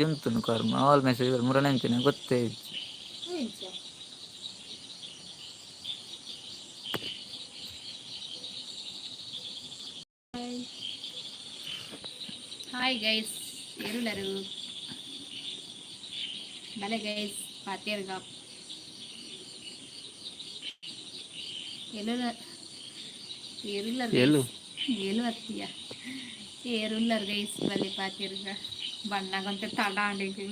ಉಂತುನು ಕರ್ಮ ಆಲ್ ಮೆಸೇಜ್ ಮುರನೆ ಅಂಚಿನ ಗೊತ್ತೇ ಇಜ್ಜಿ. ಎಂಚ? ಹಾಯ್ ಗೈಸ್, ಏರುಲ್ಲರು? ಬಲೆ ಗೈಸ್, ಪಾತೇರ್ಗ. ಎಲ್ಲುಲ್ಲ ಏರುಲ್ಲರ್? ಏಲು. ಏಲು ಅತ್ತಿಯ, ಏರುಲ್ಲರ್ ಗೈಸ್? ಬಲೆ ಪಾತೇರ್ಗ. ಬಣ್ಣಗಂತೆ ತಡ ಆಂಡಿಗೆ.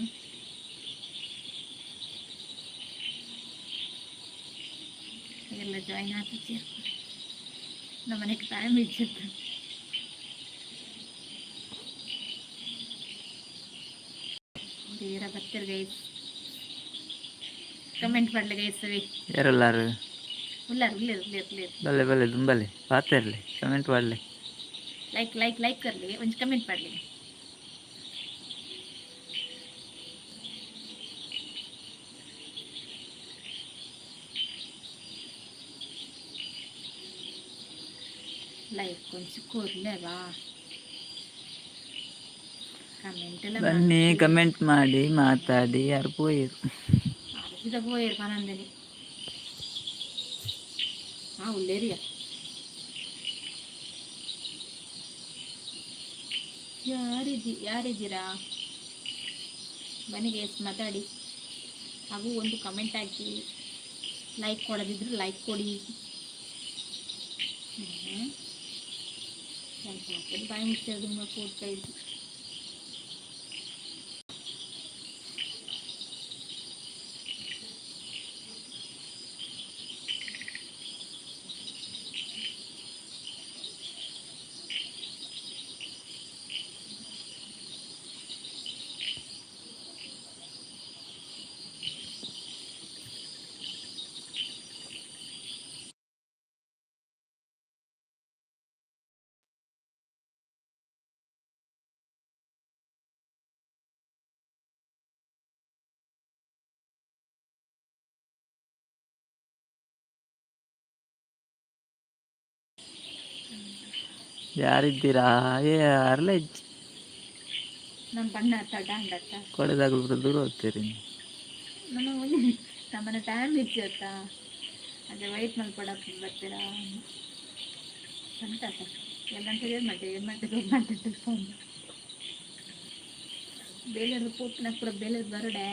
ಎಲ್ಲ ಜಾಯಿನ್ ಆಗ್ತಿದ್ದೀರ? ನಮ್ಮ ಮನೆಗೆ ಟೈಮ್ ಇಜ್ಜಿತ್ತು. ತೀರ ಬರ್ತೀರ ಗೈಸ್, ಕಮೆಂಟ್ ಮಾಡ್ಲಿ ಗೈಸ್. ಏರುಲ್ಲಾರು? ಉಲ್ಲಾರು, ಉಲ್ಲೇರು, ಉಲ್ಲೇರು, ಉಲ್ಲೇರು. ಬಲ್ಲೆ ಬಲ್ಲೆ ದುಂಬಲೆ, ಪಾತೆರ್ಲೆ, ಕಮೆಂಟ್ ಮಾಡಲಿ. ಲೈಕ್ ಲೈಕ್ ಲೈಕ್ करಲಿ, ಒಂಜಿ ಕಮೆಂಟ್ ಮಾಡಲಿ. ಲೈಕ್ ಒಂಚಿ ಕೊರ್ಲೆ ಬಾ, ಕಮೆಂಟ್ ಎಲ್ಲ. ಬನ್ನಿ, ಕಮೆಂಟ್ ಮಾಡಿ, ಮಾತಾಡಿ. ಯಾರು ಪೋಯಿರು? ಅರ್ಜಿದ ಪೋಯೆರ್ ಪನಂದನಿ. ಹಾ, ಉಲ್ಲೇರಿಯ. ಯಾರಿದ್ದಿ? ಯಾರಿದ್ದೀರಾ? ಬನ್ನಿ ಗೈಸ್, ಮಾತಾಡಿ. ಹಾಗೂ ಒಂದು ಕಮೆಂಟ್ ಹಾಕಿ. ಲೈಕ್ ಕೊಡದಿದ್ರು ಲೈಕ್ ಕೊಡಿ. ಹ್ಞೂ, ಬಾಯಿ ಮುಚ್ಚೋದು ಕೂಡ್ತಾ ಇದ್ವಿ. ಯಾರಿದ್ದೀರಾ? ಯಾರಲ್ಲ ಇಜ್ಜಿ. ನಮ್ಮ ಬಣ್ಣ ತಡ ಅಂಡತ್ತ. ಕೊಡೆದಾಗಲು ದೂರ ಹೋಗ್ತೀರಿ. ನಮ್ಮ ನಮ್ಮನೆ ಟೈಮ್ ಇಜ್ಜತ್ತ, ಅದೇ ವೈಟ್ ಮಲ್ಪಡಕ್ಕೆ ಬರ್ತೀರಾ ಅಂತ. ಎಲ್ಲ ಏನು ಮಾಡ್ತೀವಿ, ಏನು ಮಾಡ್ತೀವಿ, ಏನು ಮಾಡ್ತಿರ್ತೀವಿ. ಫೋನ್ ಬೇಲೆರ್ದು ಪೋಪಿನ ಪೂರ ಬೇಲೆರ್ ಬರಡೆ.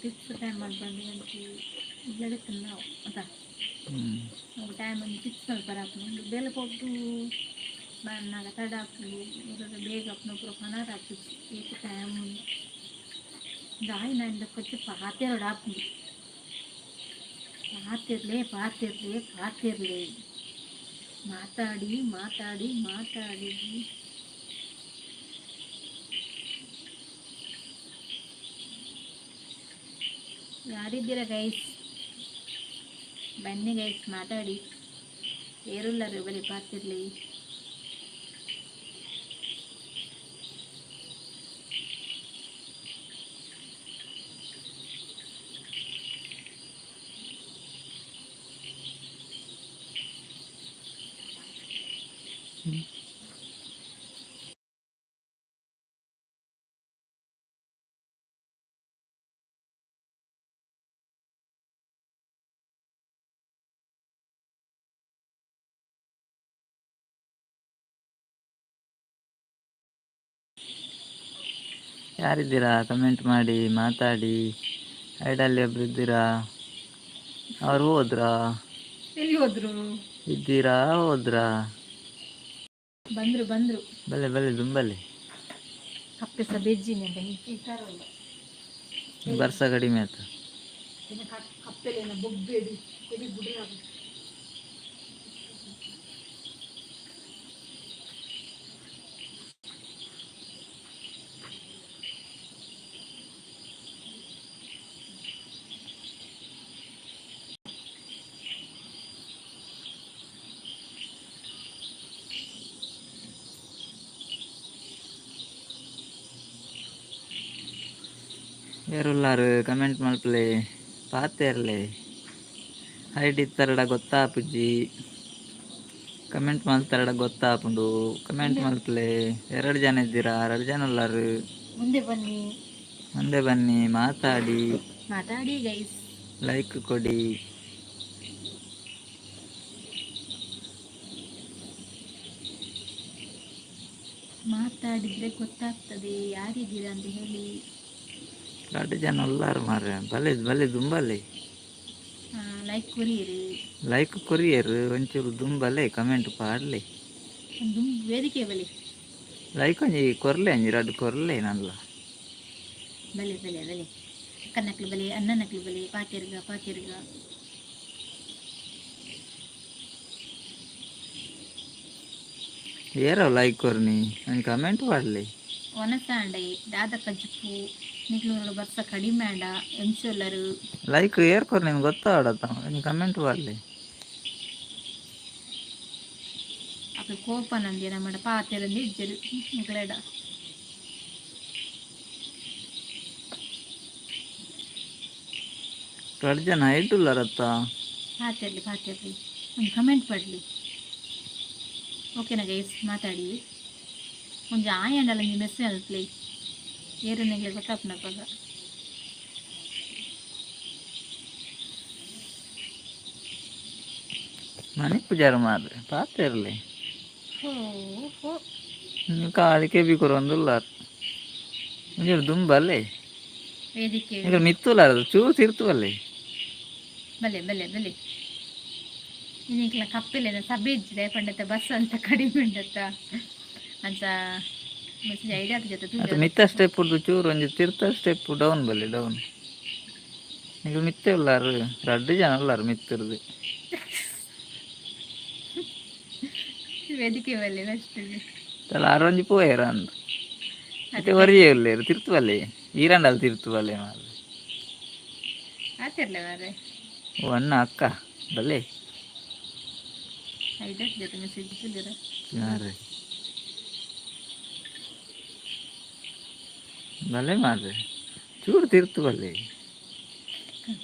ಫಿಕ್ಸ್ ಟೈಮ್ ಮಾಡ್ಬಂದು ಅಂಚಿ ಇಲ್ಲದೆ ನಾವು ಅದ. ಹ್ಮ್. ಟೈಮ್ ಒಂದು ಫಿಕ್ಸ್ ಮಲ್ಪರ ಆಪುಂಡು. ಬೇಲೆ ಪೋಪು ಬನ್ನಾಗ ತಡ ಆಪುಂಡು, ಬೇಗ ಆಪುಂಡು. ಪೂರ ಪನಾರ ಆಪುಜಿ. ಏತ್ ಟೈಮ್ ದಾಯಿ ಇಂದ ಕೊಚ್ಚಿ ಪಾತೆರೊಡು ಆಪುಂಡು. ಪಾತಿರ್ಲೆ, ಪಾತಿರ್ಲೆ, ಪಾತಿರ್ಲೆ, ಮಾತಾಡಿ ಮಾತಾಡಿ ಮಾತಾಡಿ. ಯಾರಿದ್ದೀರಾ ಗೈಸ್? ಬನ್ನಿ ಗೈಸ್, ಮಾತಾಡಿ. ಏರುಲ್ಲರು? ಬಲಿ ಪಾತಿರ್ಲಿ. ಯಾರಿದ್ದೀರಾ? ಕಮೆಂಟ್ ಮಾಡಿ, ಮಾತಾಡಿ. ಐಡಲ್ಲಿ ಒಬ್ರು ಇದ್ದೀರಾ? ಅವ್ರು ಹೋದ್ರಾ? ಎಲ್ಲಿ ಹೋದ್ರು? ಇದ್ದೀರಾ, ಹೋದ್ರಾ? ಬಂದ್ರು, ಬಂದ್ರು. ಬಲ್ಲೆ ಬಲ್ಲೆ ದುಂಬಲ್ಲೆ. ಕಪ್ಪೆಸ ಬೆಜ್ಜಿನಿ ಈ ಥರ. ಬರ್ಸ ಕಡಿಮೆ ಆಯ್ತು. ಕಪ್ಪೆಲೇನ ಬೊಬ್ಬೆಡು ಎಲ್ಲಿ ಬುಡ್ರ. ಏರುಲ್ಲಾರು? ಕಮೆಂಟ್ ಮಲ್ಪಲೆ, ಪಾತೆರ್ಲೆ. ಹೈಡ್ ಇತ್ತರಡ ಗೊತ್ತಾಪುಜಿ. ಕಮೆಂಟ್ ಮಲ್ತಾರಡ ಗೊತ್ತಾಪುಂಡು. ಕಮೆಂಟ್ ಮಲ್ಪಲೆ. ಎರಡು ಜನ ಇದ್ದೀರಾ, ಎರಡು ಜನ ಉಲ್ಲಾರು. ಮುಂದೆ ಬನ್ನಿ. ಮುಂದೆ ಬನ್ನಿ, ಮಾತಾಡಿ. ಮಾತಾಡಿ ಗೈಸ್. ಲೈಕ್ ಕೊಡಿ. ಮಾತಾಡಿದ್ರೆ ಗೊತ್ತಾಗ್ತದೆ ಯಾರಿದ್ದೀರಾ ಅಂತ ಹೇಳಿ. ಎರಡು ಜನ ಉಲ್ಲಾರು ಮಾರ್ರೆ. ಬಲೆ ಬಲೆ ದುಂಬಲೆ. ಲೈಕ್ ಕೊರಿಯಿರಿ. ಲೈಕ್ ಕೊರಿಯರ್ ಒಂಚೂರು ದುಂಬಲೆ, ಕಮೆಂಟ್ ಪಾಡ್ಲೆ. ಒಂದು ವೇದಿಕೆ ಬಲಿ. ಲೈಕ್ ಒಂಜಿ ಕೊರ್ಲೆ, ಒಂಜಿ ರಡ್ಡ್ ಕೊರ್ಲೆ ನಲ್ಲ. ಬಲೆ ಬಲೆ ಬಲೆ, ಅಕ್ಕನಕ್ಲು ಬಲೆ, ಅಣ್ಣನಕ್ಲು ಬಲೆ, ಪಾತೆರ್ಗ ಪಾತೆರ್ಗ. ಏರೋ ಲೈಕ್ ಕೊರ್ನಿ, ಒಂಜಿ ಕಮೆಂಟ್ ಪಾಡ್ಲೆ. ಒನಸಾಂಡೆ ದಾದ ಕಜ್ಪು ನಿಕ್ಲೂರು ಬರ್ಸ ಕಡಿಮೆ ಆಂಡ ಎಂಚೊಲ್ಲರು. ಲೈಕ್ ಏರ್ ಕೊರ್ನಿ ಗೊತ್ತಾಡತ್ತ, ಒಂಜಿ ಕಮೆಂಟ್ ಪಾಡ್ಲೆ. ಅప్పుడు ಕೋಪ ನಂದಿ ನಮ್ಮ ಪಾತೆರಂದು ಇಜ್ಜರು ನಿಕ್ಲೆಡ. ರಡ್ಡ್ ಜನ ಹೈಟ್ ಉಲ್ಲಾರತ್ತ. ಪಾತೆರ್ಲಿ ಪಾತೆರ್ಲಿ, ಒಂದು ಕಮೆಂಟ್ ಪಡ್ಲಿ. ಓಕೆನಾ ಗೈಸ್? ಮಾತಾಡಿ. ಒಂಜಿ ಆಯಂಡಲ ಒಂಜಿ ಮೆಸೇಜ್ ಅಲ್ಪ್ಲೆ, ಏರು ನಿಂಗೆ ಗೊತ್ತಾಪುನಪಗ. ಮನೆ ಪೂಜಾರ ಮಾರ್ರೆ, ಪಾತೆರ್ಲೆ. ಹೋ ಹೋ. ನೀವು ಕಾಲಿ ಕೆಬಿ ಕೊರೊಂದುಲ್ಲಾರ್, ಒಂಜಿ ದುಂಬಲ್ಲೆ. ವೇದಿಕೆ. ಈಗ ಮಿತ್ತುಲಾರ ಚೂರು ತಿರ್ತುವಲ್ಲೆ. ಬಲೆ ಬಲೆ ಬಲೆ, ಇನ್ನಿಕ್ಲ ಕಪ್ಪಿಲ್ಲ ಸಭೆ ಇಜ್ಜಿದೆ ಪಂಡತ್ತ, ಬಸ್ ಅಂತ ಕಡಿಮೆ ಉಂಡತ್ತ ಅಂಚ ಮೆಸೇಜ್ ಐಡಿಯಾ ಜೊತೆ. ಅದು ಮಿತ್ತ ಸ್ಟೆಪ್ ಚೂರು ಒಂಜಿ ತಿರ್ತ ಸ್ಟೆಪ್ ಡೌನ್ ಬಲ್ಲಿ, ಡೌನ್. ಈಗ ಮಿತ್ತೆ ಉಲ್ಲಾರು, ರಡ್ಡ್ ಜನ ಉಲ್ಲಾರು ಮಿತ್ತಿರ್ದು. ವೇದಿಕೆ ಬಲ್ಲೆ ಅಷ್ಟು. ತಲ ಆರೊಂಜಿ ಪೋಯೆರ ಅಂದ್ ಮತ್ತೆ ಒರಿಯೇ ಉಲ್ಲೇರು. ತಿರ್ತುವಲ್ಲೆ, ಈರಂಡಲ್ ತಿರ್ತುವಲ್ಲೆ ಮಾರ್ರೆ. ಆತಿರ್ಲೆ ಮಾರ್ರೆ. ಓ ಅಣ್ಣ, ಅಕ್ಕ ಬಲ್ಲೆ. ಐಡಿಯಾ ಜೊತೆ ಮೆಸೇಜ್ ತುಲಿರ. ಮಾರ್ರೆ, ಬಲ್ಲೆ ಮಾರ್ರೆ, ಚೂರು ತಿರ್ತು ಬಲ್ಲೆ.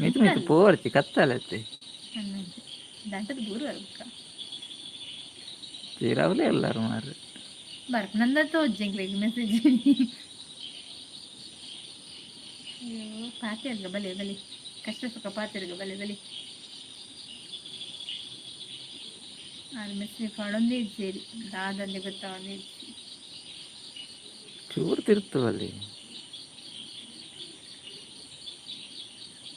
ಮಿತ್ತು ಮಿತ್ತು ಪೋರ್ಚಿ, ಕತ್ತಲತ್ತೆ. ದಂಟದ ದೂರ ಅಕ್ಕ. ತೀರಾವಲೇ ಎಲ್ಲಾರು ಮಾರ್ರೆ. ಬರ್ಪ ನಂದ ತೋಜ್ಜಂಗ್ಲಿಗೆ ಮೆಸೇಜ್. ಅಯ್ಯೋ, ಪಾತೆರ್ಗ ಬಲೆ ಬಲೆ, ಕಷ್ಟ ಸುಖ ಪಾತೆರ್ಗ ಬಲೆ ಬಲೆ. ಅದು ಮೆಸೇಜ್ ಪಾಡೊಂದೇ ಇಜ್ಜೇರಿ, ದಾದಂದೆ ಗೊತ್ತಾವಂದೇ ಇಜ್ಜಿ. ಚೂರು ತಿರ್ತು ಬಲ್ಲೆ.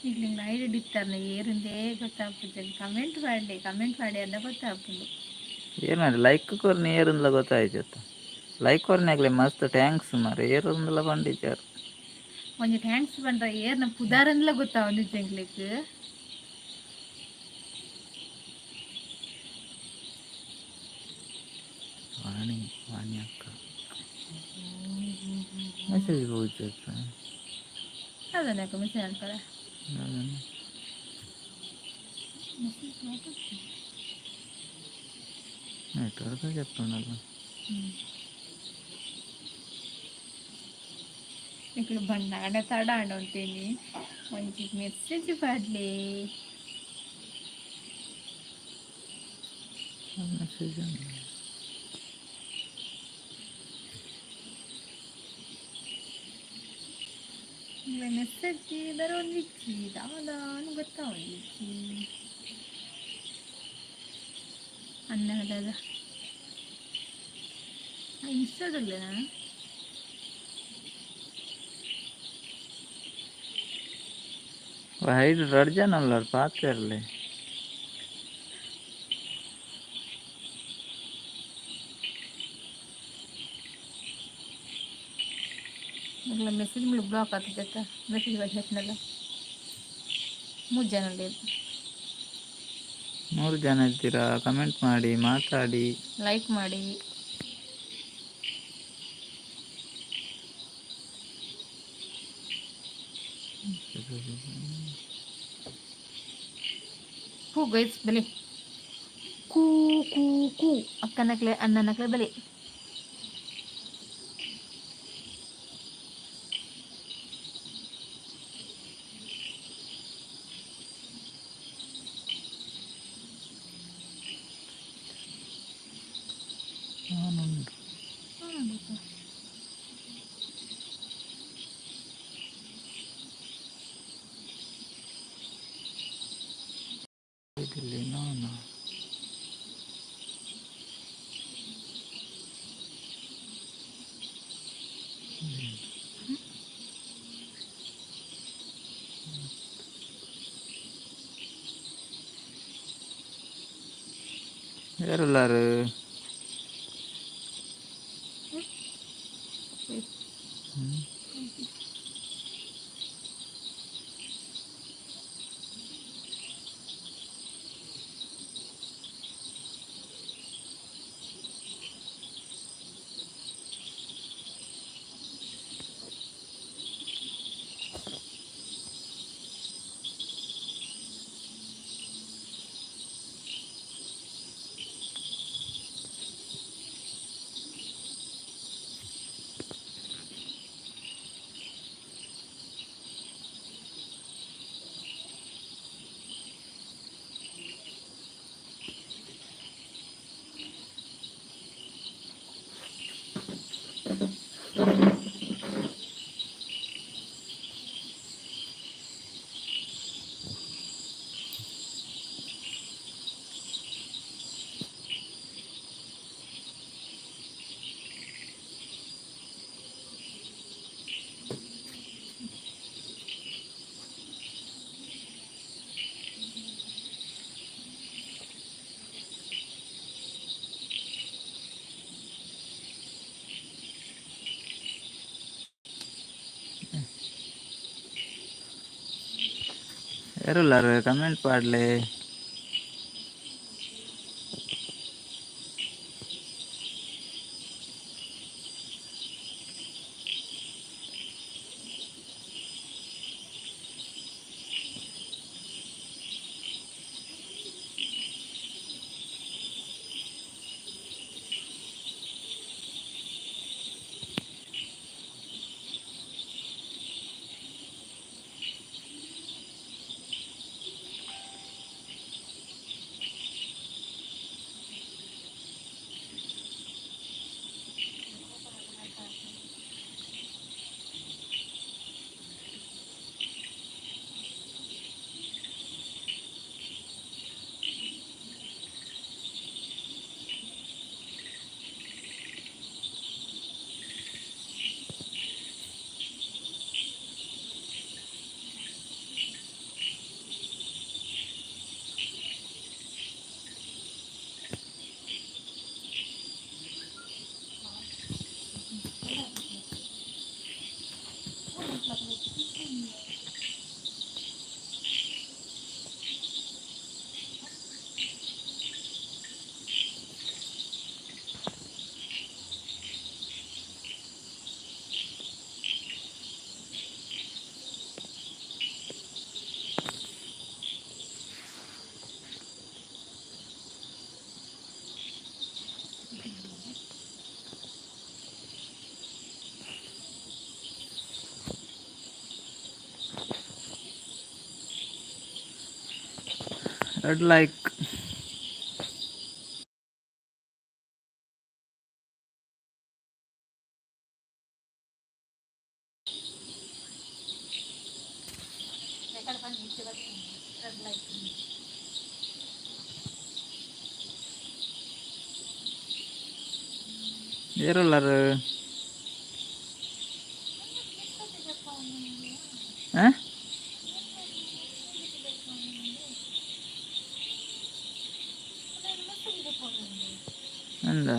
ಈಗ ನಿಂಗೆ ಐಡಿ ಇತ್ತಾರನ ಏರಿಂದೇ ಗೊತ್ತಾಗ್ತದೆ. ಕಮೆಂಟ್ ಮಾಡಲಿ, ಕಮೆಂಟ್ ಮಾಡಿ ಅಂದ ಗೊತ್ತಾಗ್ತದೆ. ಏನು ಲೈಕ್ ಕೊರ್ನಿ ಏರುಂದ್ಲ ಗೊತ್ತಾಯ್ತು. ಲೈಕ್ ಕೊರ್ನಾಗ್ಲೆ ಮಸ್ತ್ thanks ಮಾರ್ರೆ, ಏರುಂದ್ಲ ಪಂಡಿಚಾರ್. ಒಂಜಿ thanks ಪಂಡ್ರ ಏರ್ನ ಪುದಾರಂದ್ಲ ಗೊತ್ತಾವಂದು ಎಂಕ್ಲೆಗ್. ವಾಣಿ, ವಾಣಿ ಅಕ್ಕ ಮೆಸೇಜ್ ಹೋಯ್ತು. ಅದನ್ನ ಮೆಸೇಜ್ ಅನ್ಪರ. ಮೆಸೇಜ್. ನೆಟ್ವರ್ಕ್ చెప్తుండಲ್ಲ. ನಿಕ್ಲು ಬಣ್ಣಾಡ ತಡ ಅಂತೀನಿ, ಒಂಜಿ ಮೆಸೇಜ್ ಪಾಡ್ಲಿ. ಮೆಸೇಜ್. ಮೆಸೇಜ್ ಬರೋಂದಿಚ್ಚಿ, ದಾದಾನು ಗೊತ್ತಾವಂದಿಚ್ಚಿ. ಅನ್ನ ದಾದ ಇನ್ಸ್ಟಾದಲ್ಲೇನಾ? ಹೈಡ್ ರಡ್ಡ್ ಜನ ಉಲ್ಲಾರ್, ಪಾತೆರ್ಲೆ. ನಿಕ್ಲ ಮೆಸೇಜ್ ಮುಳು ಬ್ಲಾಕ್ ಆಗ್ತದೆ. ಮೆಸೇಜ್ ಬರ್ತನಲ್ಲ. ಮೂರು ಜನ ಉಲ್ಲೆರ್. ಮೂರು ಜನ ಇದ್ದೀರಾ, ಕಮೆಂಟ್ ಮಾಡಿ, ಮಾತಾಡಿ. ಲೈಕ್ ಮಾಡಿ. ಕೂ ಗೈಸ್, ಬಲಿ, ಕೂ ಕೂ ಕೂ, ಅಕ್ಕನಕ್ಲೆ ಅಣ್ಣನಕ್ಲೆ ಬಲಿ. ಬೊಕ No. ಏರುಲ್ಲಾರು? ಹ್ಮ್. ಏರುಲ್ಲಾರು? ಕಮೆಂಟ್ ಪಾಡ್ಲೆ. Red like. ಎಕಡೆ ಪಂಡ ಇತ್ತೆ ರೆಡ್ ಲೈಟ್. ಏರುಲ್ಲಾರು? ಆ? ಎಂದ?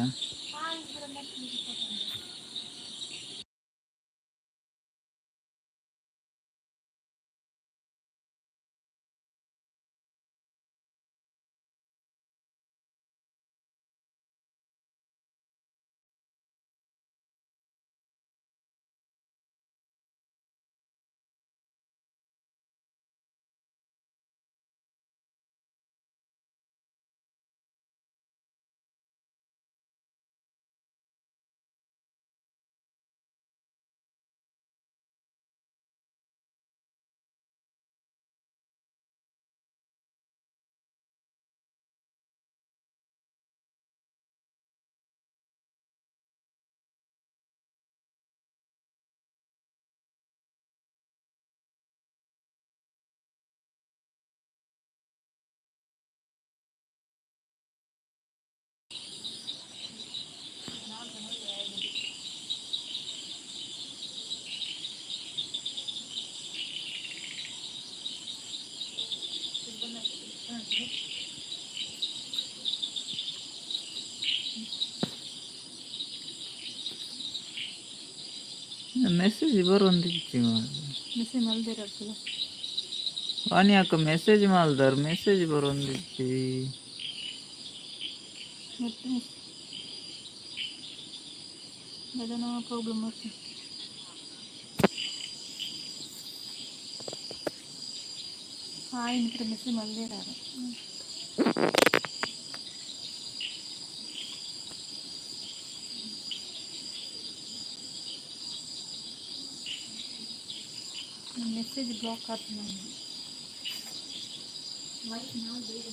ಮೆಸೇಜ್ ಬರೊಂದಿಜ್ಜಿ. ಮೆಸೇಜ್ ಮಲ್ದಿರತ್ತಲ್ಲ. ವಾಣಿ ಅಕ್ಕ ಮೆಸೇಜ್ ಮಲ್ದಾರ್, ಮೆಸೇಜ್ ಬರೊಂದಿಜ್ಜಿ. ಮತ್ತೆ ಅದನ್ನ ಪ್ರಾಬ್ಲಮ್ ಆಗ್ತದೆ. ಹಾಯ್ ಮಿತ್ರ, ಮೆಸೇಜ್ ಮಲ್ದಿರಾರ. ಮೆಸೇಜ್ ಬ್ಲಾಕ್ ಆಯ್ತು ನಾನು. ನಾವು ಬೇರೆ.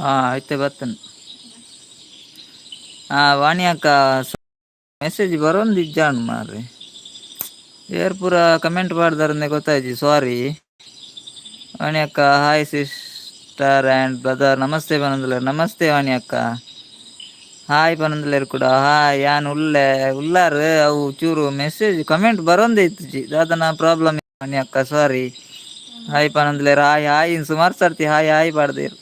ಹಾ, ಆಯ್ತು, ಬರ್ತೇನೆ. ಹಾ ವಾಣಿ ಅಕ್ಕ, ಮೆಸೇಜ್ ಬರೊಂದಿಜ್ಜಾಂಡ್ ಮಾರ್ರೆ. ಏರ್ ಪೂರ ಕಮೆಂಟ್ ಪಾಡ್ದಾರಂದೆ ಗೊತ್ತಾಯ್ತು, ಸಾರಿ ವಾಣಿ ಅಕ್ಕ. ಹಾಯ್ ಸಿಸ್ಟರ್ ಆ್ಯಂಡ್ ಬ್ರದರ್, ನಮಸ್ತೆ ಪನೊಂದುಲ್ಲೆರ್. ನಮಸ್ತೆ ವಾಣಿ ಅಕ್ಕ. ಹಾಯ್ ಪನೊಂದುಲ್ಲೆರ್ ಕೂಡ. ಹಾಯ್. ಯಾನ್ ಉಲ್ಲೆ, ಉಲ್ಲಾರ್. ಅವು ಚೂರು ಮೆಸೇಜ್ ಕಮೆಂಟ್ ಬರೊಂದೇ ಇತ್ತುಜಿ, ದಾದನ ಪ್ರಾಬ್ಲಮ್ ವಾಣಿ ಅಕ್ಕ, ಸಾರಿ. ಹಾಯ್ ಪನೊಂದುಲ್ಲೆರ್. ಹಾಯ್ ಹಾಯ್, ಸುಮಾರು ಸರ್ತಿ ಹಾಯ್ ಹಾಯ್ ಪಾಡ್ದೇರ್.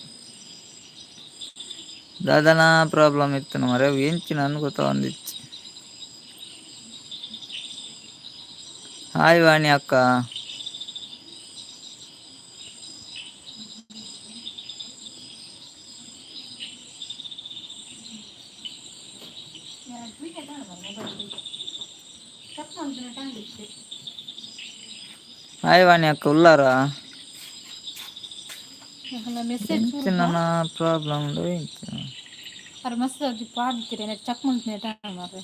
ದಾದನ ಪ್ರಾಬ್ಲಮ್ ಇತ್ತು ಮಾರ್ರೆ, ಅವು ಎಂಚಿನ ಗೊತ್ತಾವಂದಿಜ್ಜಿ. ಹಾಯ್ ವಾಣಿ ಅಕ್ಕ. ಚೆಕ್ ಮಾಡ್ತೀನಿ, ಟೈಮ್ ಇತ್ತು. ಹಾಯ್ ವಾಣಿ ಅಕ್ಕ, ಉಲ್ಲಾರಾ? ಮೆಸೇಜ್ ಎಂಚಿನ ಪ್ರಾಬ್ಲಮ್? ಅರ್ ಮಸ್ತ್ ಅದು ಪಾಡ್ತೀರಿ, ಚೆಕ್ ಮಾಡ್ತೀನಿ ಟೈಮ್ ಮಾರ್ರೆ.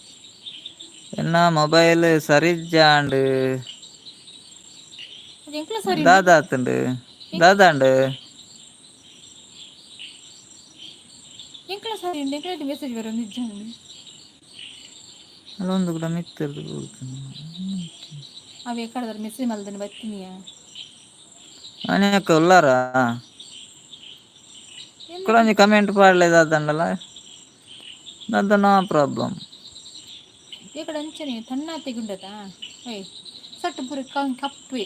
ಎನ್ನ ಮೊಬೈಲ್ ಸರಿಜ್ಜಾಂಡ್. ಅದು ಎಂಕ್ಲ ಸರಿ. ದಾದಾ ಆತುಂಡು, ದಾದಾಂಡ್? ಎಂಕ್ಲ ಸರಿ ಉಂಡು. ಎಂಕ್ಲ ಮೆಸೇಜ್ ಬರೋ ನಿಜ. ಅಲ್ಲೊಂದು ಕೂಡ ಮಿತ್ತರ್ದು. ಅವು ಎಕ್ಕಡದಾರ ಮೆಸೇಜ್ ಮಲ್ದನೆ ಬತ್ತೀನಿಯಾ. ವಾಣಿ ಅಕ್ಕ, ಉಲ್ಲಾರಾ? ಕೂಡ ಒಂಜಿ ಕಮೆಂಟ್ ಪಾಡ್ಲೆ. ದಾದಂಡಲ ದಾದನ ಪ್ರಾಬ್ಲಮ್? ಎಕಡೆ ಅಂಚನೆ ತಣ್ಣ ತೆಗುಂಡತಾ. ಏಯ್, ಸಟ್ ಪೂರ ಕಪ್ಪೆ.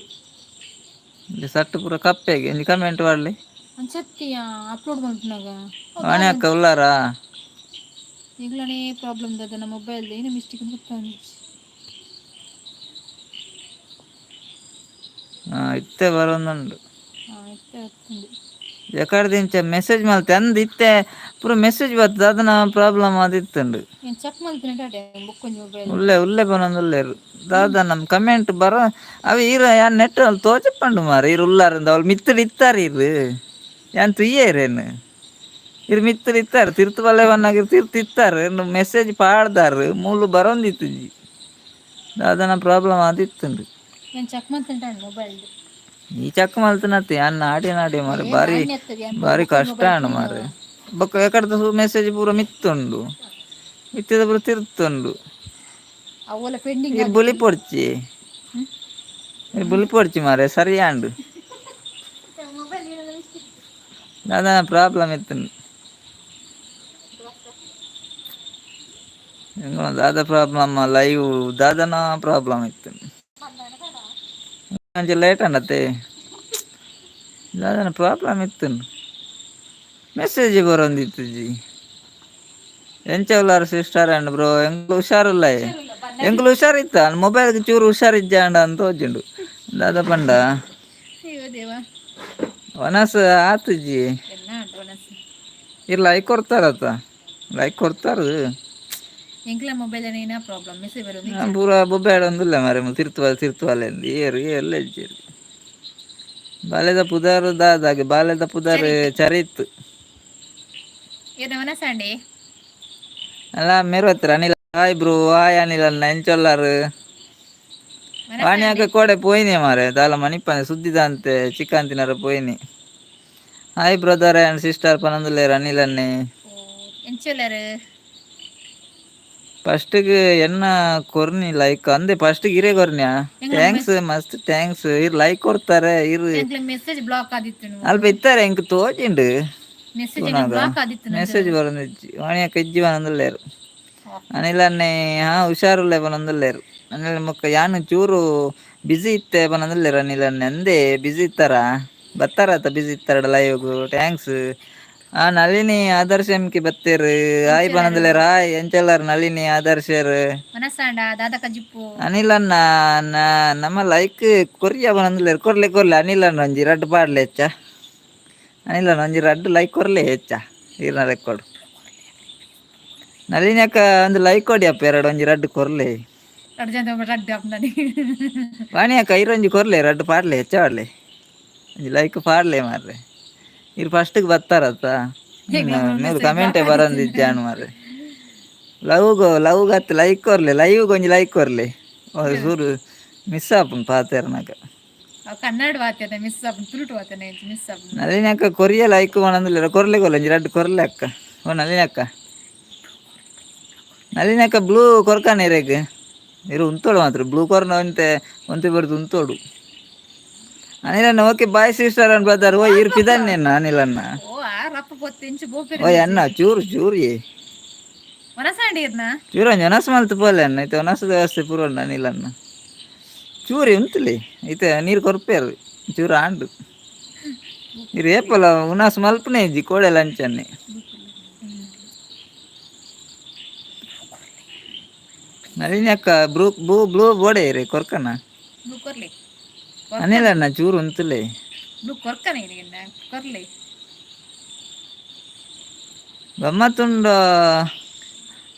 ಸಟ್ಟು ಪೂರ ಕಪ್ಪೆಗೆ ಒಂಜಿ ಕಮೆಂಟ್ ಪಾಡ್ಲೆ. ಅಂಚತ್ತಿಯ ಅಪ್ಲೋಡ್ ಮಲ್ಪುನಾಗ. ವಾಣಿ ಅಕ್ಕ, ಉಲ್ಲಾರಾ? ಎಂಕ್ಲನೇ ಪ್ರಾಬ್ಲಮ್ ದಾದ ಮೊಬೈಲ್ ಏನೋ ಮಿಸ್ಟೇಕ್ ಗೊತ್ತಾಂಜಿ. ಹಾ, ಇತ್ತೆ ಬರೊಂದುಂಡು. ಹಾಂ, ಇತ್ತೆ ಬತ್ತುಂಡು. ಎಕಡ್ದಿಂಚ ಮೆಸೇಜ್ ಮಲ್ತೆ ಅಂದ್, ಇತ್ತೆ ಪೂರ ಮೆಸೇಜ್ ಬರ್ತದೆ, ಅದನ್ನ ಪ್ರಾಬ್ಲಮ್ ಆದಿತ್ತುಂಡು. ಏನು ಚೆಕ್ ಮಲ್ತಿನ ಬೊಕ್ಕೊಂಜಿ ಮೊಬೈಲ್. ಉಲ್ಲೆ ಉಲ್ಲೆ ಪನೊಂದು ಉಲ್ಲೆರ್. ದಾದ ನಮ್ ಕಮೆಂಟ್ ಬರ ಅವು ಈರ್ ಯಾನ್ ನೆಟ್ ಅಲ್ಲಿ ತೋಜಪ್ಪಂಡು ಮಾರ್ರೆ. ಈರ್ ಉಲ್ಲಾರಂದ ಅವ್ಲು ಮಿತ್ತುಡು ಇತ್ತಾರ. ಈರ್ ಯಾನ್ ತೂಯೆರೇನು, ಇರ್ ಮಿತ್ತುಡು ಇತ್ತಾರ. ತಿರ್ತು ಬಲ್ಲೆ ಬನ್ನಾಗ ತಿರ್ತು ಇತ್ತಾರ. ಮೆಸೇಜ್ ಪಾಡ್ದಾರ್, ಮೂಲು ಬರೊಂದಿತ್ತುಜಿ. ದಾದನ ಪ್ರಾಬ್ಲಮ್ ಆದಿತ್ತುಂಡು. ಏನು ಚೆಕ್ ಮಲ್ತಿನ ಮೊಬೈಲ್. ಈ ಚೆಕ್ ಮಲ್ತನತ್ತೆ. ಯಾನ್ ನಾಡಿ ನಾಡಿ ಮಾರ್ರೆ, ಬಾರಿ ಬಾರಿ ಕಷ್ಟ ಉಂಡು ಮಾರ್ರೆ. ಬೊಕ್ಕ ಎಕಡ್ದ ಮೆಸೇಜ್ ಪೂರ ಮಿತ್ತುಂಡು, ಮಿತ್ತದ ಪೂರ ತಿರ್ತುಂಡು. ಅವೆಲ್ಲ ಪೆಂಡಿಂಗ್. ಈರ್ ಬುಲಿಪೊಡ್ಚಿ, ಈರ್ ಬುಲಿಪೊಡ್ಚಿ ಮಾರ್ರೆ, ಸರಿಯಾಂಡು. ಮೊಬೈಲ್. ದಾದನ ಪ್ರಾಬ್ಲಮ್ ಇತ್ತುಂಡು. ಎಂಕಲ್ನ ದಾದ ಪ್ರಾಬ್ಲಮ್, ಲೈವ್ ದಾದನ ಪ್ರಾಬ್ಲಮ್ ಇತ್ತು. ಒಂಚೂರು ಲೇಟ್ ಆಂಡತ್ತೆ. ದಾದನ ಪ್ರಾಬ್ಲಮ್ ಇತ್ತುಂಡು, ಮೆಸೇಜ್ ಬರೊಂದಿತ್ತುಜಿ. ಎಂಚ ಉಲ್ಲಾರ್ ಸಿಸ್ಟರ್ ಆ್ಯಂಡ್ ಬ್ರೋ? ಎಂಕ್ಲು ಹುಷಾರುಲ್ಲ. ಎಂಕ್ಲು ಹುಷಾರಿತ್ತ, ಮೊಬೈಲ್ಗೆ ಚೂರು ಹುಷಾರಿಜ್ಜಾಂಡ ಅಂತ ತೋಜುಂಡು. ದಾದ ಪಂಡ? ಅಯ್ಯೋ ದೇವ. ವನಸ್ ಆತುಜಿ. ಎಲ್ಲ ಉಂಟು ಒಣಸು. ಇರ್ ಲೈಕ್ ಕೊಡ್ತಾರತ್ತ, ಲೈಕ್ ಕೊಡ್ತಾರ. ಎಂಕ್ಲ ಮೊಬೈಲ್ ಏನ ಪ್ರಾಬ್ಲಮ್, ಮೆಸೇಜ್ ಬರೋದು. ಪೂರ ಬೊಬ್ಬೆ ಒಂದುಲ್ಲ ಮಾರೆ. ತಿರ್ತುವಲ್ ತಿರ್ತುವಲ್ ಎಂದು ಏರು ಏರ್ಲ ಇಜ್ಜೆರ್. ಬಾಲೆದ ಪುದರ್ ದಾದಾಗೆ? ಬಾಲೆದ ಪುದರ್ ಚರಿತ್. ಏನ ಒಣಸಂಡಿ. ಅಲ್ಲ ಮೇರ್ವತ್ತರ Anil. Hi bro, hi Anil ಅಣ್ಣ, ಎಂಚೊಲ್ಲಾರು? ವಾಣಿ ಕೋಡೆ ಪೋಯಿನಿ ಮಾರೆ, ದಾಲ ಮನಿಪಂದೆ ಸುದ್ದಿದಾಂತೆ ಚಿಕನ್ ತಿನ್ನರ ಪೋಯಿನಿ. ಹಾಯ್ ಬ್ರದರ್ ಆ್ಯಂಡ್ ಸಿಸ್ಟರ್ ಪನೊಂದುಲ್ಲೆರ್ ಅನಿಲ್ ಅಣ್ಣೆ. ಎಂಚೊಲ್ಲರು? ಫಸ್ಟಿಗೆ ಎನ್ನ ಕೊರ್ನಿ ಲೈಕ್ ಅಂದೆ. ಫಸ್ಟ್ ಇರೇ ಕೊರ್ನ್ಯಾ? Thanks, ಮಸ್ತ್ thanks. ಇರ್ ಲೈಕ್ ಕೊಡ್ತಾರೆ ಇರು. ಎಂಕ್ಲೆ ಮೆಸೇಜ್ ಬ್ಲಾಕ್ ಆದಿತ್ತು. ಅಲ್ಪ ಇತ್ತಾರೆ, ಎಂಕ್ ತೋಜಿಂಡು. ಮೆಸೇಜ್ ಬ್ಲಾಕ್ ಆದಿತ್ತು. ಮೆಸೇಜ್ ಬರೋದಿಜ್ಜಿ. ವಾಣಿಯಕ್ಕ ಇಜ್ಜಿ ಪನೊಂದುಲ್ಲೇರು. ಅನಿಲ್ ಅಣ್ಣೆ, ಹಾ, ಹುಷಾರುಲ್ಲೆ ಪನೊಂದುಲ್ಲೇರು. ಅನಿಲ್ ಮುಕ್ಕ ಯಾನ್ ಚೂರು ಬಿಸಿ ಇತ್ತೆ ಪನೊಂದುಲ್ಲೇರು. ಅನಿಲ್ ಅಣ್ಣೆ ಅಂದೆ, ಬಿಸಿ ಇತ್ತಾರ ಬತ್ತಾರತ, ಬಿಸಿ ಇತ್ತಾರ ಲೈವ್ಗು. Thanks. ಆ ನಳಿನಿ ಆದರ್ಶ ಎಮ್ಕಿ ಬತ್ತೇರು, ಹಾಯ್ ಪನೊಂದುಲ್ಲೇರು. ಹಾಯ್, ಎಂಚಲ್ಲಾರ್ ನಳಿನಿ ಆದರ್ಶರ್? ಮನಸಾಂಡ ದಾದ ಕಜಿಪ್ಪು? ಅನಿಲ್ ಅಣ್ಣ ನಮ್ಮ ಲೈಕ್ ಕೊರಿಯ ಪನೊಂದುಲ್ಲೇರು. ಕೊರ್ಲೆ ಕೊರ್ಲೆ. ಅನಿಲ್ ಅಣ್ಣ, ಒಂಜಿ ರಡ್ಡ್ ಪಾಡ್ಲೆ ಹೆಚ್ಚ. ಅನಿಲ್ ಅಣ್ಣ, ಒಂಜಿ ರಡ್ಡ್ ಲೈಕ್ ಕೊರ್ಲೆ ಹೆಚ್ಚ ಈರ್ನ ರೆಕಾರ್ಡ್. ನಳಿನಿ ಅಕ್ಕ, ಒಂದು ಲೈಕ್ ಕೊಡಿ ಅಪ್ಪ. ಎರಡು, ಒಂಜಿ ರಡ್ಡ್ ಕೊರ್ಲೆ. ರಡ್ಡು ಜನ ರಡ್ಡು ಅಪ್ಪ. ವಾಣಿ ಅಕ್ಕ, ಇರೊಂಜಿ ಕೊರ್ಲೆ, ರಡ್ಡ್ ಪಾಡ್ಲೆ, ಹೆಚ್ಚ ಪಾಡ್ಲೆ, ಒಂಜಿ ಲೈಕ್ ಪಾಡ್ಲೆ ಮಾರ್ರೆ. ಇರ್ ಫಸ್ಟ್ಗೆ ಬತ್ತಾರತ್ತ? ನೀವು ಕಮೆಂಟೇ ಬರಂದಿಜ್ಜಾನು ಮಾರ್ರೆ. ಲವ್ಗು ಲವ್ಗ್ ಅತ್ತು, ಲೈಕ್ ಕೊರ್ಲೆ. ಲೈವ್ಗೆ ಒಂಜಿ ಲೈಕ್ ಕೊರ್ಲೆ. ಸೂರು ಮಿಸ್ ಆಪುಂಡು ಪಾತೆರ್ನಗ. ಅವ್ ಕನ್ನಡ ವಾತೇನೆ ಮಿಸ್ ಆಪುಂಡು, ತುಳುಟು ವಾತೇನೆ ಮಿಸ್ ಆಪುಂಡು. ನಳಿನಿ ಅಕ್ಕ ಕೊರಿಯ ಲೈಕ್ ಪನೊಂದುಲ್ಲೆರ್. ಕೊರ್ಲೆ ಕೊರ್ಲೆ, ಒಂಜಿ ರಡ್ಡ್ ಕೊರ್ಲೆ ಅಕ್ಕ. ಓ ನಳಿನಿ ಅಕ್ಕ, ನಳಿನಿ ಅಕ್ಕ, ಬ್ಲೂ ಕೊರ್ಕಾನೆ ಇರೆಗ್. ಇರು ಉಂತೋಡು ಮಾತ್ರ. ಬ್ಲೂ ಕೊರ್ನ ಒಂತೆ ಒಂತೆ ಬರ್ದು ಉಂತೋಡು. ಅನಿಲಣ್ಣ, okay bye sister and brother. ಓ ಇರ್ ಪಿದನ್ನೇನ ಅನಿಲಣ್ಣ? ಓ ಆ ರಪ್ಪ ಪೊತ್ತು ಇಂಚು ಬೋಪೆರ್. ಓಯ್ ಅಣ್ಣ, ಚೂರು ಚೂರು. ಮನಸಾಂಡ ಇರ್ನ. ಚೂರು ಒಂಜಿ ಒನಸ್ ಮಲ್ತ್ ಪೋಲೆ ಅಣ್ಣ. ಇತ್ತೆ ಒನಸದ ವ್ಯವಸ್ಥೆ ಪೂರ ಉಂಡು. ಅನಿಲಣ್ಣ, ಚೂರಿ ಉಂತುಲಿ. ಇತ್ತೆ ನೀರು ಕೊರ್ಪೇರು ಚೂರು ಆಂಡು. ಇರು ಏಪಲ ಉನಾಸ್ ಮಲ್ಪನೆ ಇಜ್ಜಿ ಕೋಡೆ ಲಂಚನ್ನೆ. ನಳಿನಿ ಅಕ್ಕ, ಬ್ಲೂ ಬ್ಲೂ ಬ್ಲೂ ಬೋಡೆ ಇರಿ ಕೊರ್ಕನ. ಬ್ಲೂ ಕೊರ್ಲೆ. ಅನಿಲ ಅಣ್ಣ, ಚೂರು ಉಂತುಲೆ. ಬ್ಲೂ ಕೊರ್ಕನೆ ಇರ್ನ, ಕೊರ್ಲೆ. ಗಮ್ಮತ್ತುಂಡು.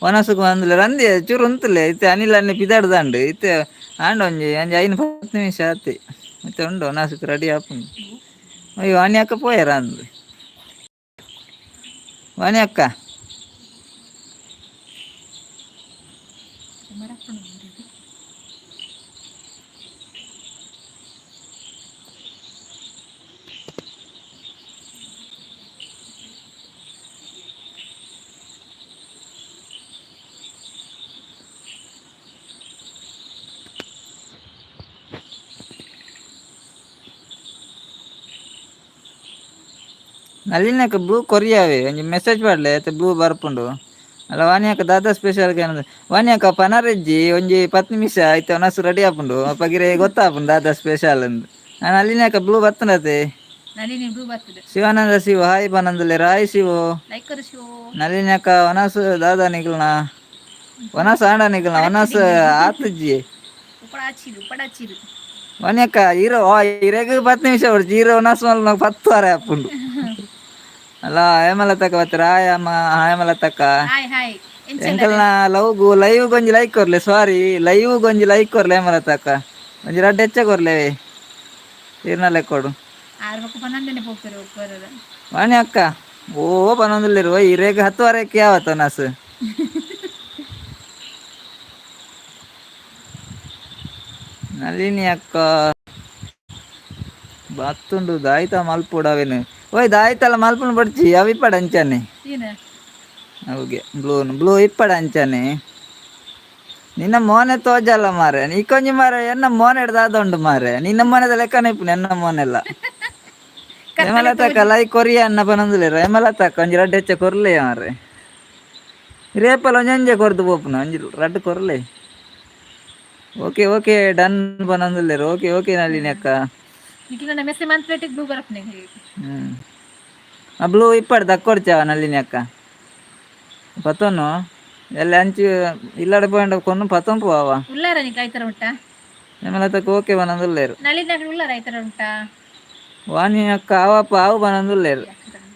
ಒನಸುಕು ಬಂದ್ಲೆ ರಂದಿ ಚೂರು ಉಂತುಲೆ. ಇತ್ತೆ ಅನಿಲ್ ಅಣ್ಣೆ ಪಿದಾಡ್ದಾಂಡು. ಇತ್ತೆ ಆಂಡ ಒಂಜಿ ಒಂಜಿ 5-10 ನಿಮಿಷ ಆತಿ. ಇತ್ತೆ ಉಂಡು ಒನಸುಕು ರೆಡಿ ಆಪುಂಡು. ಅಯ್ಯೋ, ವಾಣಿ ಅಕ್ಕ ಪೋಯರ ಅಂದು. ವಾಣಿ ಅಕ್ಕ. ಮರಪ್ಪಣ. ನಳಿನಕ್ಕ, ಬ್ಲೂ ಕೊರಿಯಾವೆ ಒಂಜಿ ಮೆಸೇಜ್ ಪಾಡ್ಲೆ ಅತ್ತೆ. ಬ್ಲೂ ಬರ್ಪುಂಡು ಅಲ್ಲ. ವಾಣಿ ಅಕ್ಕ, ದಾದಾ ಸ್ಪೆಷಲ್ ಏನಂದ್ರೆ? ವಾಣಿ ಅಕ್ಕ, ಪನರೆಜ್ಜಿ ಒಂಜಿ 10 ನಿಮಿಷ ಆಯ್ತು. ಒನಸು ರೆಡಿ ಆಪುಂಡು. ಪಗಿರೆ ಗೊತ್ತಾಪುಂಡು ದಾದಾ ಸ್ಪೆಷಲ್ ಅಂದ್. ನಾನು ನಳಿನಿ ಅಕ್ಕ, ಬ್ಲೂ ಬತ್ತನತೆ. ನಳಿನಿ ಬ್ಲೂ ಬರ್ತದೆ. ಶಿವಾನಂದ ಶಿವ ಹಾಯ್ ಪನಂದುಲ್ಲೆ. ರಾಯ್ ಶಿವು. ಲೈಕ್ ಕರು ಶಿವ. ನಳಿನಿ ಅಕ್ಕ, ಒನಸು ದಾದಾ ನಿಗಲ್ನ? ಒನಸು ಆಂಡ ನಿಗಲ್ನ ಒನಸು ಆತುಜ್ಜಿ. ಉಪಡಾಚಿರು ಉಪಡಾಚಿರು. ವಾಣಿ ಅಕ್ಕ, ಇರೋ ಇರೆಗ್ 10 ನಿಮಿಷ ಹೊಡ್ಚಿ. ಇರೋ ಒನಸು ಮಲ್ 10 ವಾರ ಆಪುಂಡು ಅಲ್ಲ. ಹೇಮಲತಕ್ಕ ಬತ್ತರ. ಹಾಯ್ ಅಮ್ಮ, ಹೇಮಲತಕ್ಕ. Hi hi. ಎಂಕಲ್ನ ಲವ್ಗು ಲೈವ್ ಒಂಜಿ ಲೈಕ್ ಕೊರ್ಲೆ. ಸಾರಿ, ಲೈವ್ ಒಂಜಿ ಲೈಕ್ ಕೊರ್ಲೆ. ಹೇಮಲತಕ್ಕ, ಒಂಜಿ ರಡ್ಡ್ ಹೆಚ್ಚ ಕೊರ್ಲೆ. ಈರ್ನ ಲೆಕ್ಕೊಡು. ಆರು ಬೊಕ್ಕ ಪನ್ನೊಂದನೆ ಪೋಪೆರು ಒಪ್ಪರದ. ವಾಣಿ ಅಕ್ಕ ಓ ಪನೊಂದುಲ್ಲೆರ್. ಇರೆಗ್ 10 ವಾರಕ್ಕೆ ಯಾವತ್ತ ಒನಸ್? ನಳಿನಿ ಅಕ್ಕ ಬತ್ತುಂಡು. ದಾಯ್ತ ಮಲ್ಪುಡು ಅವೇನು. ಓಯ್, ದಾಯ್ತಲ್ಲ ಮಲ್ಪುನು ಬಡ್ಚಿ. ಅವು ಇಪ್ಪಡ ಅಂಚನೆ. ಏನ? ಅವುಗೆ ಬ್ಲೂ ಬ್ಲೂ ಇಪ್ಪಡ ಅಂಚನೆ. ನಿನ್ನ ಮೋನೆ ತೋಜಲ್ಲ ಮಾರೆ. ನೀಕೊಂಜಿ ಮಾರೆ, ಎನ್ನ ಮೋನೆ ದಾದ ಉಂಡು ಮಾರೆ. ನಿನ್ನ ಮೋನೆದ ಲೆಕ್ಕನೆ ಇಪ್ಪುನು ಎನ್ನ ಮೋನೆಲ್ಲ. ಹೇಮಲತಕ್ಕ, ಲೈಕ್ ಕೊರಿಯ ಅನ್ನ ಪನೊಂದುಲ್ಲೆರ್. ಹೇಮಲತಕ್ಕ, ಒಂಜಿ ರಡ್ಡ್ ಹೆಚ್ಚ ಕೊರ್ಲೆ ಮಾರ್ರೆ. ರೇಪಲ ಒಂಜೊಂಜೆ ಕೊರ್ದು ಪೋಪುನ. ಒಂಜಿ ರಡ್ಡ್ ಕೊರ್ಲೆ. ಓಕೆ ಓಕೆ ಡನ್ ಪನೊಂದುಲ್ಲೆರ್. ಓಕೆ ಓಕೆ ನಳಿನಿ ಅಕ್ಕ. ನಿಖಿಲ ಮೆಸೇಜ್ ಮಂತ್ಲೆಟಿಗೆ ಬ್ಲೂ ಬರಪ್ನೆ. ಆ ಬ್ಲೂ ಇಪ್ಪಡ್ ದಕ್ಕೊಡ್ಚಾವ ನಳಿನಿ ಅಕ್ಕ. ಪತ್ತೊನ್ನು ಎಲ್ಲ ಅಂಚು ಇಲ್ಲಡೆ ಪೋಂಡ ಕೊನ್ನು ಪತ್ತೊಂಪು ಅವ. ಉಲ್ಲಾರ ನಿಕ್ ಐತರ ಉಂಟಾ? ಹೇಮಲತಕ್ಕ ಓಕೆ ಪನೊಂದುಲ್ಲೆರ್. ನಳಿನ ಉಲ್ಲಾರ ಐತರ ಉಂಟಾ? ವಾಣಿ ಅಕ್ಕ, ಅವಪ್ಪ ಆವು ಪನೊಂದುಲ್ಲೆರ್.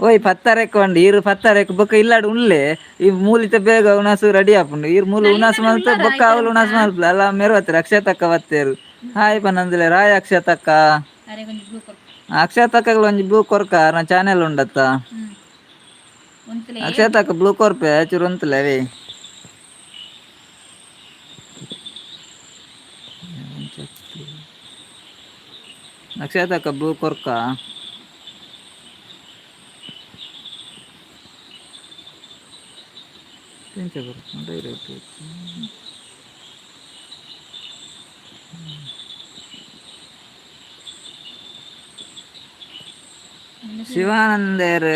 ಓಯ್, ಪತ್ತಾರೆಕ್ ಉಂಡು ಈರು. ಪತ್ತಾರೆಕ್ ಬೊಕ್ಕ ಇಲ್ಲಾಡ್ ಉನ್ಲೆ. ಈ ಮೂಲಿತ ಬೇಗ ಉಣಸು ರೆಡಿ ಆಪುಂಡು. ಈರ್ ಮೂಲು ಉಣಸು ಮಲ್ತ ಬೊಕ್ಕ ಅವಲು ಉಣಸು ಮಲ್ಪಲ ಅಲ್ಲ. ಮೆರವತ್ತೆರ್. ಅಕ್ಷತಕ್ಕ ಬತ್ತೇರು, ಹಾಯ್ ಪನೊಂದುಲ್ಲೆರ್. ಹಾಯ್ ಅಕ್ಷತಕ್ಕ. ಅರೆ ಒಂಜಿ ಬ್ಲೂ ಕೊರ್ಪ. ಅಕ್ಷತಕ್ಕಗ್ಲ ಒಂಜಿ ಬ್ಲೂ ಕೊರ್ಕ. ಅರ್ನ ಚಾನೆಲ್ ಉಂಡತ್ತ. ಉಂತುಲೆ. ಅಕ್ಷತಕ್ಕ, ಬ್ಲೂ ಕೊರ್ಪೆ ಚೂರು ಉಂತುಲೆ ಅವೇ. ಅಕ್ಷತಕ್ಕ, ಬ್ಲೂ ಕೊರ್ಕ. ಎಂಚ ಡೈರೆಕ್ಟ್. ಶಿವಾನಂದೇರ್,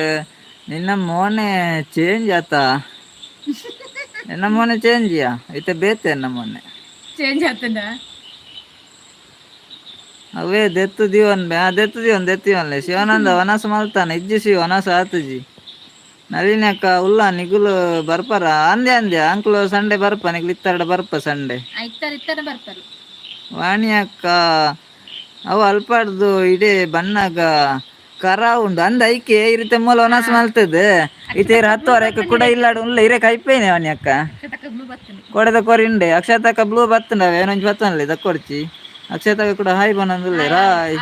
ನಿನ್ನ ಮೋನೆ ಚೇಂಜ್ ಆತ. ಎನ್ನ ಮೋನೆ ಚೇಂಜಿಯಾ? ಇತ್ತೆ ಬೇತೆ ಎನ್ನ ಮೋನೆ. ಚೇಂಜ್ ಆಗ್ತದ. ಅವೇ ದೆತ್ತು ದಿವನ್ ಬೇ, ದೆತ್ತು ದಿವನ್ ದೆತ್ತಿವನ್ಲೆ. ಶಿವಾನಂದ ವನಸ್ ಮಲ್ತಾನೆ ಇಜ್ಜಿ. ಶಿವ ವನಸ್ ಆತುಜಿ. ನಳಿನಕ್ಕ ಉಲ್ಲ, ನಿಗುಲು ಬರ್ಪರ ಅಂದೆ ಅಂದೆ. ಅಂಕ್ಲು ಸಂಡೆ ಬರ್ಪ, ನಿಗುಲು ಇತ್ತರಡ ಬರ್ಪ ಸಂಡೆ. ಇತ್ತರ ಇತ್ತರ ಬರ್ತಾರೆ. ವಾಣಿ ಅಕ್ಕ, ಅವು ಅಲ್ಪಾಡ್ದು ಇಡೀ ಬಣ್ಣಗ ಕರ ಉಂಡು ಅಂದ. ಐಕೆ ಇರಿತೆ ಮೂಲ ವನಸ್ ಮಲ್ತದೆ. ಇತೇರು 10 ವಾರ ಕೂಡ ಇಲ್ಲಾಡು ಉಲ್ಲ. ಇರೆ ಕೈಪೇನೆ ವಾಣಿ ಅಕ್ಕ. ಕೊಡೆದ ಕೊರಿಂಡೆ ಅಕ್ಷತಕ್ಕ ಬ್ಲೂ ಬತ್ತಂಡವೆ. ಏನೊಂಜಿ ಬತ್ತನಲ್ಲಿ ದಕ್ಕೊಡ್ಚಿ. ಅಕ್ಷತಕ್ಕ ಕೂಡ ಹಾಯ್ ಬನ್ನಂದುಲ್ಲೆ. ರಾಯ್.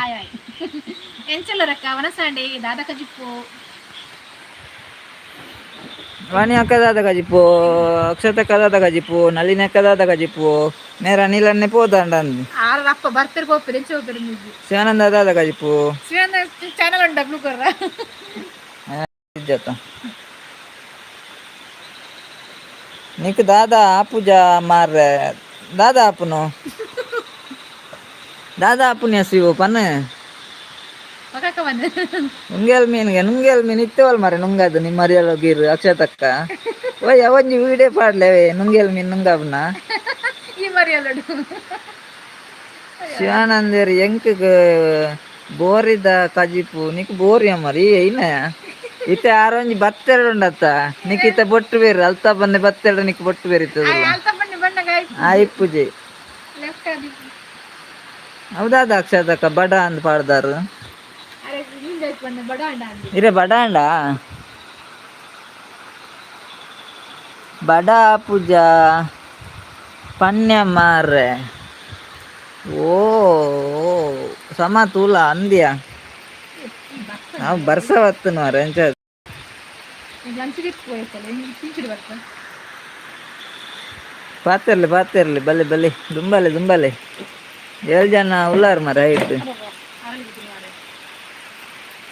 ಎಂಚಲ್ಲ ರಕ್ಕ ವನಸಾಂಡೆ ದಾದ ಕಜಿಪ್ಪು? ವಾಣಿ ಅಕ್ಕ ದಾದ ಕಜಿಪ್ಪು? ಅಕ್ಷತಕ್ಕ ದಾದ ಕಜಿಪ್ಪು? ನಳಿನಿ ಅಕ್ಕ ದಾದ ಕಜಿಪ್ಪು? ನೇರ ನೀಲನ್ನೆ ಪೋದಾಂಡ ಅಂದು. ಆರ ಅಪ್ಪ ಬರ್ತಾರೆ, ಪೋಪೆರ್, ಎಂಚ ಹೋಗ್ತಾರೆ ಮುಗ್ಗಿ. ಶಿವಾನಂದ ದಾದ ಕಜಿಪ್ಪು? ಶಿವಾನಂದ ಚಾನಲ್ ಉಂಟ, ಬ್ಲೂ ಕೊರ್ರ. ಇಜ್ಜತ. ನಿಕ್ ದಾದಾ ಆಪುಜ ಮಾರ್ರೆ? ದಾದಾ ಆಪುನು, ದಾದಾ ಆಪುನ್ಯ ಶಿವು ಪನ್ನ. ಪಕ್ಕಕ್ಕ ಬಂದು. ನುಂಗೇಲ್ ಮೀನ್ಗೆ, ನುಂಗೇಲ್ ಮೀನ್ ಇತ್ತವಲ್ ಮಾರೆ. ನುಂಗದು ನಿಮ್ಮ ಮರಿಯಲ್ಲ ಗೀರು. ಅಕ್ಷತಕ್ಕ, ಓಯ್, ಅವೊಂಜಿ ವಿಡಿಯೋ ಪಾಡ್ಲೇವೆ, ನುಂಗೇಲ್ ಮೀನ್ ನುಂಗಬ್ನ. ಈ ಮರಿಯಲ್ಲಡು. ಶಿವಾನಂದೇರ್, ಎಂಕ್ ಬೋರಿದ ಕಜಿಪು. ನಿಕ್ ಬೋರಿಯ ಮರಿ ಐನ? ಇತ್ತೆ ಆರೊಂಜಿ ಬತ್ತೆರಡು ಉಂಡತ್ತ. ನಿಕ್ ಇತ್ತೆ ಬೊಟ್ಟು ಬೇರು ಅಲ್ತ ಬಂದೆ. ಬತ್ತೆರಡು ನಿಕ್ ಬೊಟ್ಟು ಬೇರಿತ್ತದಲ್ಲ. ಅಲ್ತ ಬಣ್ಣ ಬಣ್ಣಗ. ಆಯ್ಪುಜಿ. ಲೆಫ್ಟ್ ಆದಿ. ಹೌದಾದ ಅಕ್ಷತಕ್ಕ, ಬಡ ಅಂದ್ ಪಾಡ್ದಾರು. ಅರೆ ಮುಂದೆ ಬಣ್ಣ ಬಡ ಅಂಡ ಅಂದಿ. ಇರೆ ಬಡ ಅಂಡ. ಬಡ ಪೂಜಾ ಪನ್ಯ ಮಾರ್ರೆ. ಓ ಸಮ ತೂಲ ಅಂದ್ಯ. ನಾವು ಬರ್ಸ ಬತ್ತನ ಮಾರ್ರೆ, ಎಂಚ? ಲಂಚ್ ಹೋಯ್ತಲ್ಲ, ಪಿಂಚಿಡ್ ಬರ್ತ. ಪಾತಿರ್ಲಿ ಪಾತಿರ್ಲಿ, ಬಲೆ ಬಲೆ, ದುಂಬಾಲೆ ದುಂಬಾಲೆ. ಏಳು ಜನ ಉಲ್ಲಾರು ಮಾರ್ರೆ. ಹೈಟ್.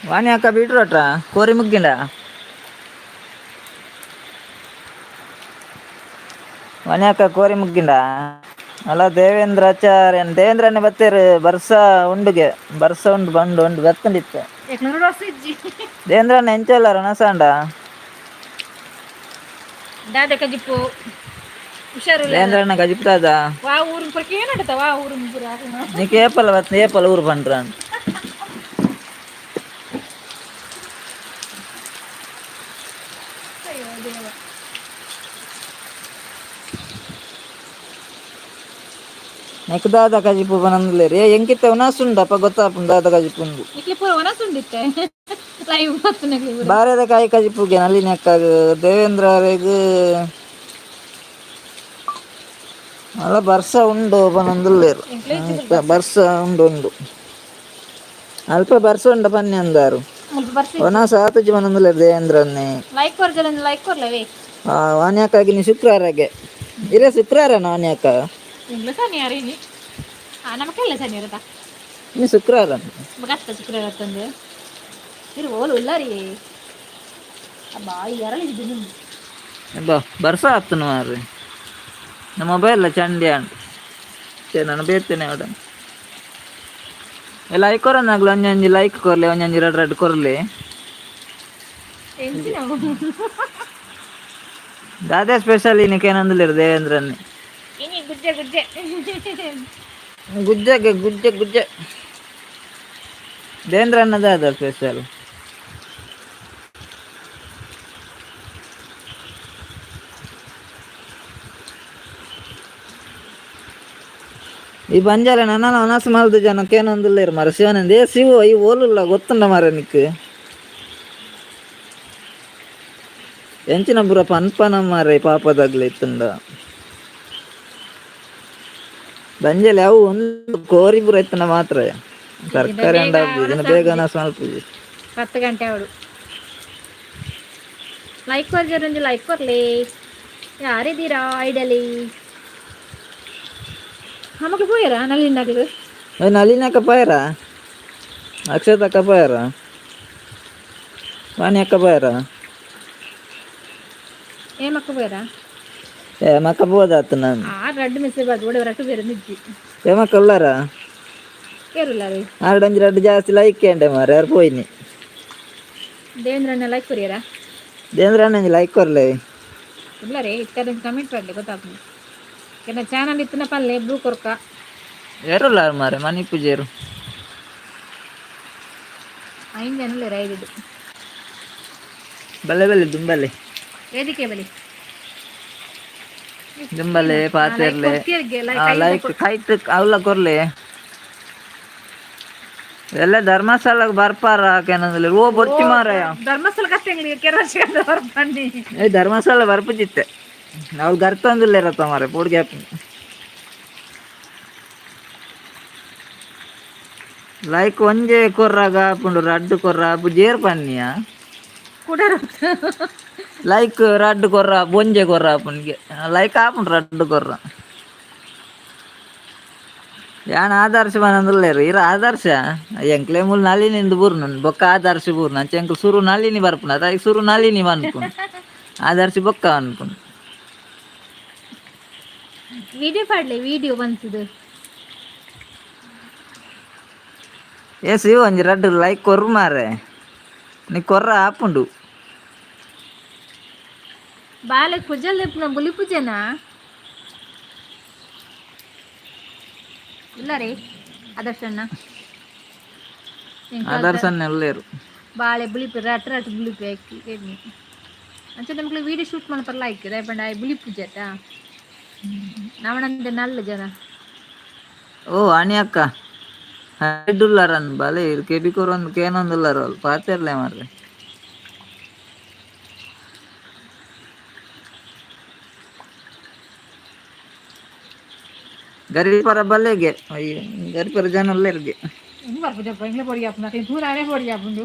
ವಾಣಿ ಅಕ್ಕ, ಬೀಟ್ರೋಟ ಕೋರಿ ಮುಗ್ಗಿಂಡ. ವಾಣಿ ಅಕ್ಕ, ಕೋರಿ ಮುಗ್ಗಿಂಡ ಅಲ್ಲ. ದೇವೇಂದ್ರ ಆಚಾರ್ಯ, ದೇವೇಂದ್ರನೇ ಬತ್ತೇರು. ಬರ್ಸ ಉಂಡುಗೆ, ಬರ್ಸ ಉಂಡು ಬಂಡು ಉಂಡು ಬತ್ತಂಡಿತ್ತೆ. ದೇವೇಂದ್ರಣ್ಣ, ಎಂಚಲ್ಲ ರಣಸಾಂಡ? ದಾದ ಕಜಿಪ್ಪು? ಹುಷಾರು. ದೇವೇಂದ್ರಣ್ಣ ಕಜಿಪ್ತಾದ? ವಾ ಊರು ಪುರಕ್ಕೆ ಏನಾಡ್ತ? ವಾ ಊರು ಪುರ. ನೀ ಏಪಲ್ಲ ಬತ್ತ? ಏಪಲ್ಲ ಊರು ಪಂಡ್ರ? ಅಯ್ಯೋ ದೇವ. ನೆಕ್ ದಾದ ಕಜಿಪು ಬನಂದ್ಲೇರಿ? ಎಂಕಿತ್ತೆ ಉನಾಸುಂಡಪ್ಪ, ಗೊತ್ತಾಪುಂಡು ದಾದ ಕಜಿಪುಂದು. ಇಕ್ಲಿ ಪೂರ ಒನಸುಂಡಿತ್ತೆ, ಲೈವ್ ಬತ್ತನಗ್ಲಿ ಪೂರ. ಬಾರದ ಕಾಯಿ ಕಜಿಪುಗೆ ನಳಿನಿ ಅಕ್ಕಾಗ. ದೇವೇಂದ್ರ ಅವರಿಗೆ ಅಲ್ಲ, ಬರ್ಸ ಉಂಡು ಪನೊಂದುಲ್ಲೇರು. ಬರ್ಸ ಉಂಡು ಉಂಡು, ಅಲ್ಪ ಬರ್ಸ ಉಂಡ ಪನ್ನಿ ಅಂದಾರು. ಮುಲ್ಪ ಬರ್ಸಿ. ಒನ ಸಾತುಜಿ ಪನೊಂದುಲ್ಲೇರು ದೇವೇಂದ್ರನ್ನೇ. Like ಕೊರ್ಜಲ, like ಕೊರ್ಲವೇ. ವಾನ್ಯಾಕಾಗಿ ನೀ ಶುಕ್ರವಾರಗೆ ಇರೇ, ಶುಕ್ರವಾರ ವಾನ್ಯಾಕ. ಇಂಗ್ಲ ಶನಿವಾರ ಇನಿ. ಆ ನಮಕೆಲ್ಲ ಶನಿವಾರ. ನೀ ಶುಕ್ರವಾರ. ಗತ್ತ ಶುಕ್ರವಾರ ತಂದು ಇರು. ಓಲು ಉಲ್ಲಾರಿ ಅಬ್ಬಾ, ಎರಳಿದ್ದು. ಬಾ, ಬರ್ಸ ಆತನು ಮಾರ್ರೆ. ನಮ್ಮ ಮೊಬೈಲ್ ಚಂಡಿ ಅಂಡ್ ನಾನು ಬೇತೇನೆ ಅವಡ. ಲೈಕ್ ಕೊರನಾಗ್ಲು ಒಂಜೊಂಜಿ ಲೈಕ್ ಕೊರ್ಲಿ, ಒಂಜೊಂಜಿ ರಡ್ ರಡ್ ಕೊರ್ಲಿ. ಎಂಚಿನ? ದಾದಾ ಸ್ಪೆಷಲ್ ಇನ್ನಕೇನಂದಿಲ್ಲ ದೇವೇಂದ್ರನ್ನೇ? ಇನಿ ಗುಜ್ಜೆ ಗುಜ್ಜೆ. ಗುಜ್ಜೆಗೆ ಗುಜ್ಜೆ ಗುಜ್ಜೆ. ದೇವೇಂದ್ರನ್ನ ದಾದಾ ಸ್ಪೆಷಲ್? ಈ ಬಂಜಾಲ ನನ್ನ ಅನಾಸ ಮಲ್ದು ಜನಕ್ಕೇನೊಂದಿಲ್ಲ ಮರ. ಶಿವನಂದ, ಏ ಶಿವ, ಈ ಓಲುಲ್ಲ ಗೊತ್ತುಂಡ ಮರ ನಿಕ್? ಎಂಚಿನ ಪೂರ ಪನ್ಪನ ಮಾರೆ ಪಾಪದಾಗ್ಲೆ ಇತ್ತುಂಡ. ಬಂಜಲೆ ಅವು ಒಂದು ಕೋರಿ ಪೂರ ಇತ್ತುಂಡ ಮಾತ್ರ. ತರಕಾರಿ ಅಂಡ ಇದನ್ನ ಬೇಗ ಅನಾಸ ಮಲ್ಪುಜಿ. 10 ಗಂಟೆ ಅವಳು. ಲೈಕ್ ಕೊರ್ಜರಂಜಿ ಲೈಕ್ ಕೊರ್ಲಿ. ಯಾರಿದ್ದೀರಾ ಐಡಲಿ? ನಮಗ್ ಪೋಯರ ನಲ್ಲಿಂದಾಗ್ಲು? ನಳಿನಕ್ಕ ಪಾಯರ, ಅಕ್ಷತಕ್ಕ ಪಾಯರ, ವಾಣಿ ಅಕ್ಕ ಪಾಯರ. ಏಮಕ್ಕ ಪೋಯರ? ಏ ಮಕ್ಕ ಬೋದಾತು ನಾನು. ಆ ರಡ್ಡು ಮೆಸೇಜ್ ಬಾದು ಓಡೆ ರಟ್ಟು ಬೇರೆ ನಿಜ್ಜಿ. ಏ ಮಕ್ಕ ಉಲ್ಲಾರ? ಕೇರುಲ್ಲ ರೀ. ಆರಡಂಜಿ ರಡ್ಡು ಜಾಸ್ತಿ ಲೈಕ್ ಕೇಂಡೆ ಮಾರೆ, ಯಾರು ಪೋಯಿನಿ. ದೇವೇಂದ್ರಣ್ಣ ಲೈಕ್ ಕೊರಿಯರಾ? ದೇಂದ್ರ ಅಣ್ಣಂಜಿ ಲೈಕ್ ಕೊರ್ಲೆ. ಇಲ್ಲ ರೀ, ಇತ್ತಾರೆ ಕಮೆಂಟ್ ಮಾಡಲಿ, ಗೊತ್ತಾಗ್ತದೆ. ಕೆನ ಚಾನಲ್ ಇತ್ತನ ಪಲ್ಲೆ ಬ್ಲೂ ಕೊರ್ಕ. ಏರುಲ್ಲಾರ ಮಾರೆ, ಮನಿ ಪೂಜೆರು. ಐದು ಜನ ಇಲ್ಲ ಐದು. ಬಲ್ಲೆ ಬಲ್ಲೆ ದುಂಬಲ್ಲೆ. ವೇದಿಕೆ ಬಲಿ. ದುಂಬಲ್ಲೆ ಪಾತೆರ್ಲೆ. ಲೈಕ್ ಕೈಟ್ ಅವಲ ಕೊರ್ಲೆ. ಎಲ್ಲ ಧರ್ಮಸ್ಥಳಕ್ಕೆ ಬರ್ಪಾರ ಕೇನಂದ್ರೆ ಓ ಬೊರ್ಚಿ ಮಾರಾಯ. ಧರ್ಮಸ್ಥಳ ಕತ್ತೆ ಕೆರೆ ಬನ್ನಿ. ಏ ಧರ್ಮಸ್ಥಳ ಬರ್ಪುಜಿತ್ತೆ ನಾವು ಗರ್ತಂದಿಲ್ಲ ಇರತ್ತ ಮಾರೆ, ಪೋಡ್ಗೆ. ಲೈಕ್ ಒಂಜೆ ಕೊರ್ರಾಗ ಆಪುಂಡು, ರಡ್ಡು ಕೊರ್ರ ಆಪು ಜೇರ್ ಪನ್ನಿಯ. ಕೂಡ. ಲೈಕ್ ರಡ್ಡು ಕೊರ್ರ, ಒಂಜೆ ಕೊರ್ರ ಆಪುನ್ಗೆ ಲೈಕ್ ಆಪುಂಡು ರಡ್ಡು ಕೊರ್ರ. ಯಾನ್ ಆದರ್ಶ ಬನಂದುಲ್ಲೇರು ಇರ ಆದರ್ಶ ಎಂಕ್ಲೆ ಮೂಲು ನಳಿನಿಂದು ಬೂರ್ನು ಬೊಕ್ಕ ಆದರ್ಶ ಬೂರ್ನು ಅಂಚ ಎಂಕ್ಲು ಸುರು ನಳಿನಿ ಬರ್ಪುಂಡು ಅದಾಗಿ ಸುರು ನಳಿನಿ ಅನ್ಪುಂಡು, ಆದರ್ಶ ಬೊಕ್ಕ ಅನ್ಪುಂಡು. Video ಪಾಡ್ಲೆ, video ಬಂತದು. ಏ ಶಿವ, ಒಂಜಿ ರಡ್ಡು ಲೈಕ್ ಕೊರ್ರು ಮಾರೆ, ನೀ ಕೊರ್ರ ಆಪುಂಡು. ಬಾಲೆ ಕುಜಲ್ ದೆಪ್ಪುನ ಬುಲಿ ಪೂಜೆನಾ? ಇಲ್ಲ ರೀ ಆದರ್ಶಣ್ಣ. ಆದರ್ಶನ್ ಎಲ್ಲೇರು. ಬಾಳೆ ಬುಲಿಪು ರಟ್ ರಟ್ ಬುಲಿಪು ಹಾಕಿ. ಅಂಚೆ ನಮ್ಗೆ ವಿಡಿಯೋ ಶೂಟ್ ಮಲ್ಪರ್ಲ ಆಯ್ಕೆ ದಾಯೆ ಪಂಡ ಬುಲಿಪು ಜತ ನವಣಂದೆ ನಲ್ಲ ಜನ. ಓ ವಾಣಿ ಅಕ್ಕ, ಹೈಡುಲ್ಲಾರನ್ ಬಲೆ ಕೆಬಿ ಕೊರೊಂದು ಕೇನೊಂದುಲ್ಲಾರ ಅವ್ಲು ಪಾತೆರ್ಲೆ ಮಾರ್ರೆ. ಗರಿಪರ ಬಲ್ಲೆಗೆ, ಅಯ್ಯೋ ಗರಿಪರ ಜನ ಉಲ್ಲೆರ್ಗೆ. ಹೆಂಗ್ ಬರ್ಪುಜಪ್ಪ, ಎಂಗ್ಲ ಪೊಡಿ ಆಪುಂಡು ಅಕ್ಲೆ ತೂರಾನೆ ಪೊಡಿ ಆಪುಂಡು.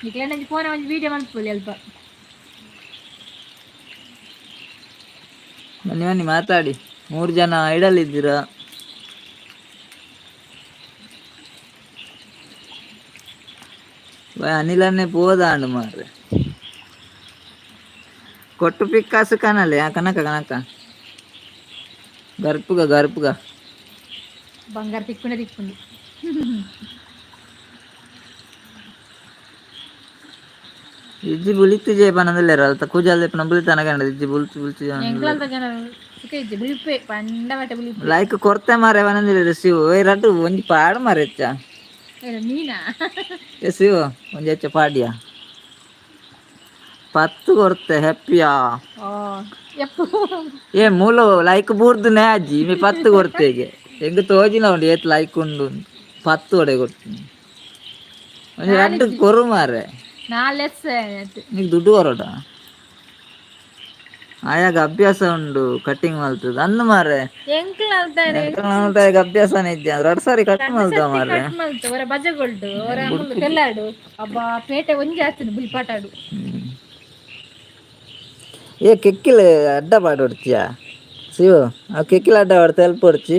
ನಿಕ್ಲೆನ ಫೋನ್ ಒಂಜಿ ವಿಡಿಯೋ ಮಲ್ಪೊಲಿ ಅಲ್ಪ. ಬನ್ನಿ ಬನ್ನಿ, ಮಾತಾಡಿ. ಮೂರು ಜನ ಐಡಲ್ ಇದ್ದೀರಾ. ಅನಿಲನ್ನೇ ಪೋದಾಂಡು ಮಾರ್ರೆ. ಕೊಟ್ಟು ಪಿಕ್ಕಾಸು ಕನಲೆ ಆ ಕನಕ ಕನಕ ಗರ್ಪುಗ ಗರ್ಪುಗ. ಬಂಗಾರ ತಿಕ್ಕುಂಡೆ ತಿಕ್ಕುಂಡು. ಇಜ್ಜಿ ಬುಲಿತ್ತು ಜಯ ಪನಂದಲ್ಲೇರ ಅಲ್ತ ಕೂಜಲ್ ದೆಪ್ಪುನ ಬುಲಿತನ ಕಂಡ ಇಜ್ಜಿ ಬುಲ್ತು ಬುಲ್ತು. ಎಂಕ್ಲಂತ ಜನ ಸುಖ ಇಜ್ಜಿ, ಬುಲಿಪೆ ಪಂಡ ಮಟ್ಟ ಬುಲಿಪೆ. ಲೈಕ್ ಕೊರ್ತೆ ಮಾರೆ ಪನಂದಿಲ್ಲ ಶಿವು. ಏ ರಡ್ಡು ಒಂಜಿ ಪಾಡು ಮಾರೆ ಹೆಚ್ಚ. ಏ ನೀನಾ? ಏ ಶಿವು, ಒಂಜಿ ಹೆಚ್ಚ ಪಾಡಿಯ. 10 ಕೊರ್ತೆ ಹ್ಯಾಪಿಯಾ. ಓ ಯಪ್ಪು. ಏ ಮೂಲು ಲೈಕ್ ಬೂರ್ದು ನೇ ಅಜ್ಜಿ ಮಿ 10 ಕೊರ್ತೆಗೆ ಎಂಗ್ ತೋಜಿನ ಉಂಡು ಏತ್ ಲೈಕ್ ಉಂಡು. 10 ಒಡೆ ಕೊಡ್ತೀನಿ, ಒಂಜಿ ರಡ್ಡು ಕೊರು ಮಾರೆ. ನಾಲೆಸ್. ನೀ ದುಡ್ಡು ಕೊರಡ ಆಯಾಗ ಅಭ್ಯಾಸ ಉಂಡು ಕಟಿಂಗ್ ಮಲ್ತದ ಅಂದು ಮಾರೆ. ಎಂಕ್ಲ ಅಲ್ತಾನೆ. ಆಯಾಗ ಅಭ್ಯಾಸನೇ ಇದ್ದೆ, ಎರಡು ಸಾರಿ ಕಟ್ ಮಲ್ತ ಮಾರೆ. ಕಟ್ ಮಲ್ತು ಹೊರ ಬಜಗೊಳ್ಡು ಹೊರ ಮುಲ್ಲು ತೆಲ್ಲಾಡು ಅಬ್ಬಾ ಪೇಟೆ ಒಂಜಿ ಆತನು ಬುಲಿಪಾಟಾಡು. ಏ ಕೆಕ್ಕಿಲ್ ಅಡ್ಡ ಪಾಡೊಡ್ಚಿಯಾ ಶಿವ? ಆ ಕೆಕ್ಕಿಲ್ ಅಡ್ಡ ಪಾಡ್ತ ಎಲ್ಪ ಹೊಡ್ಚಿ.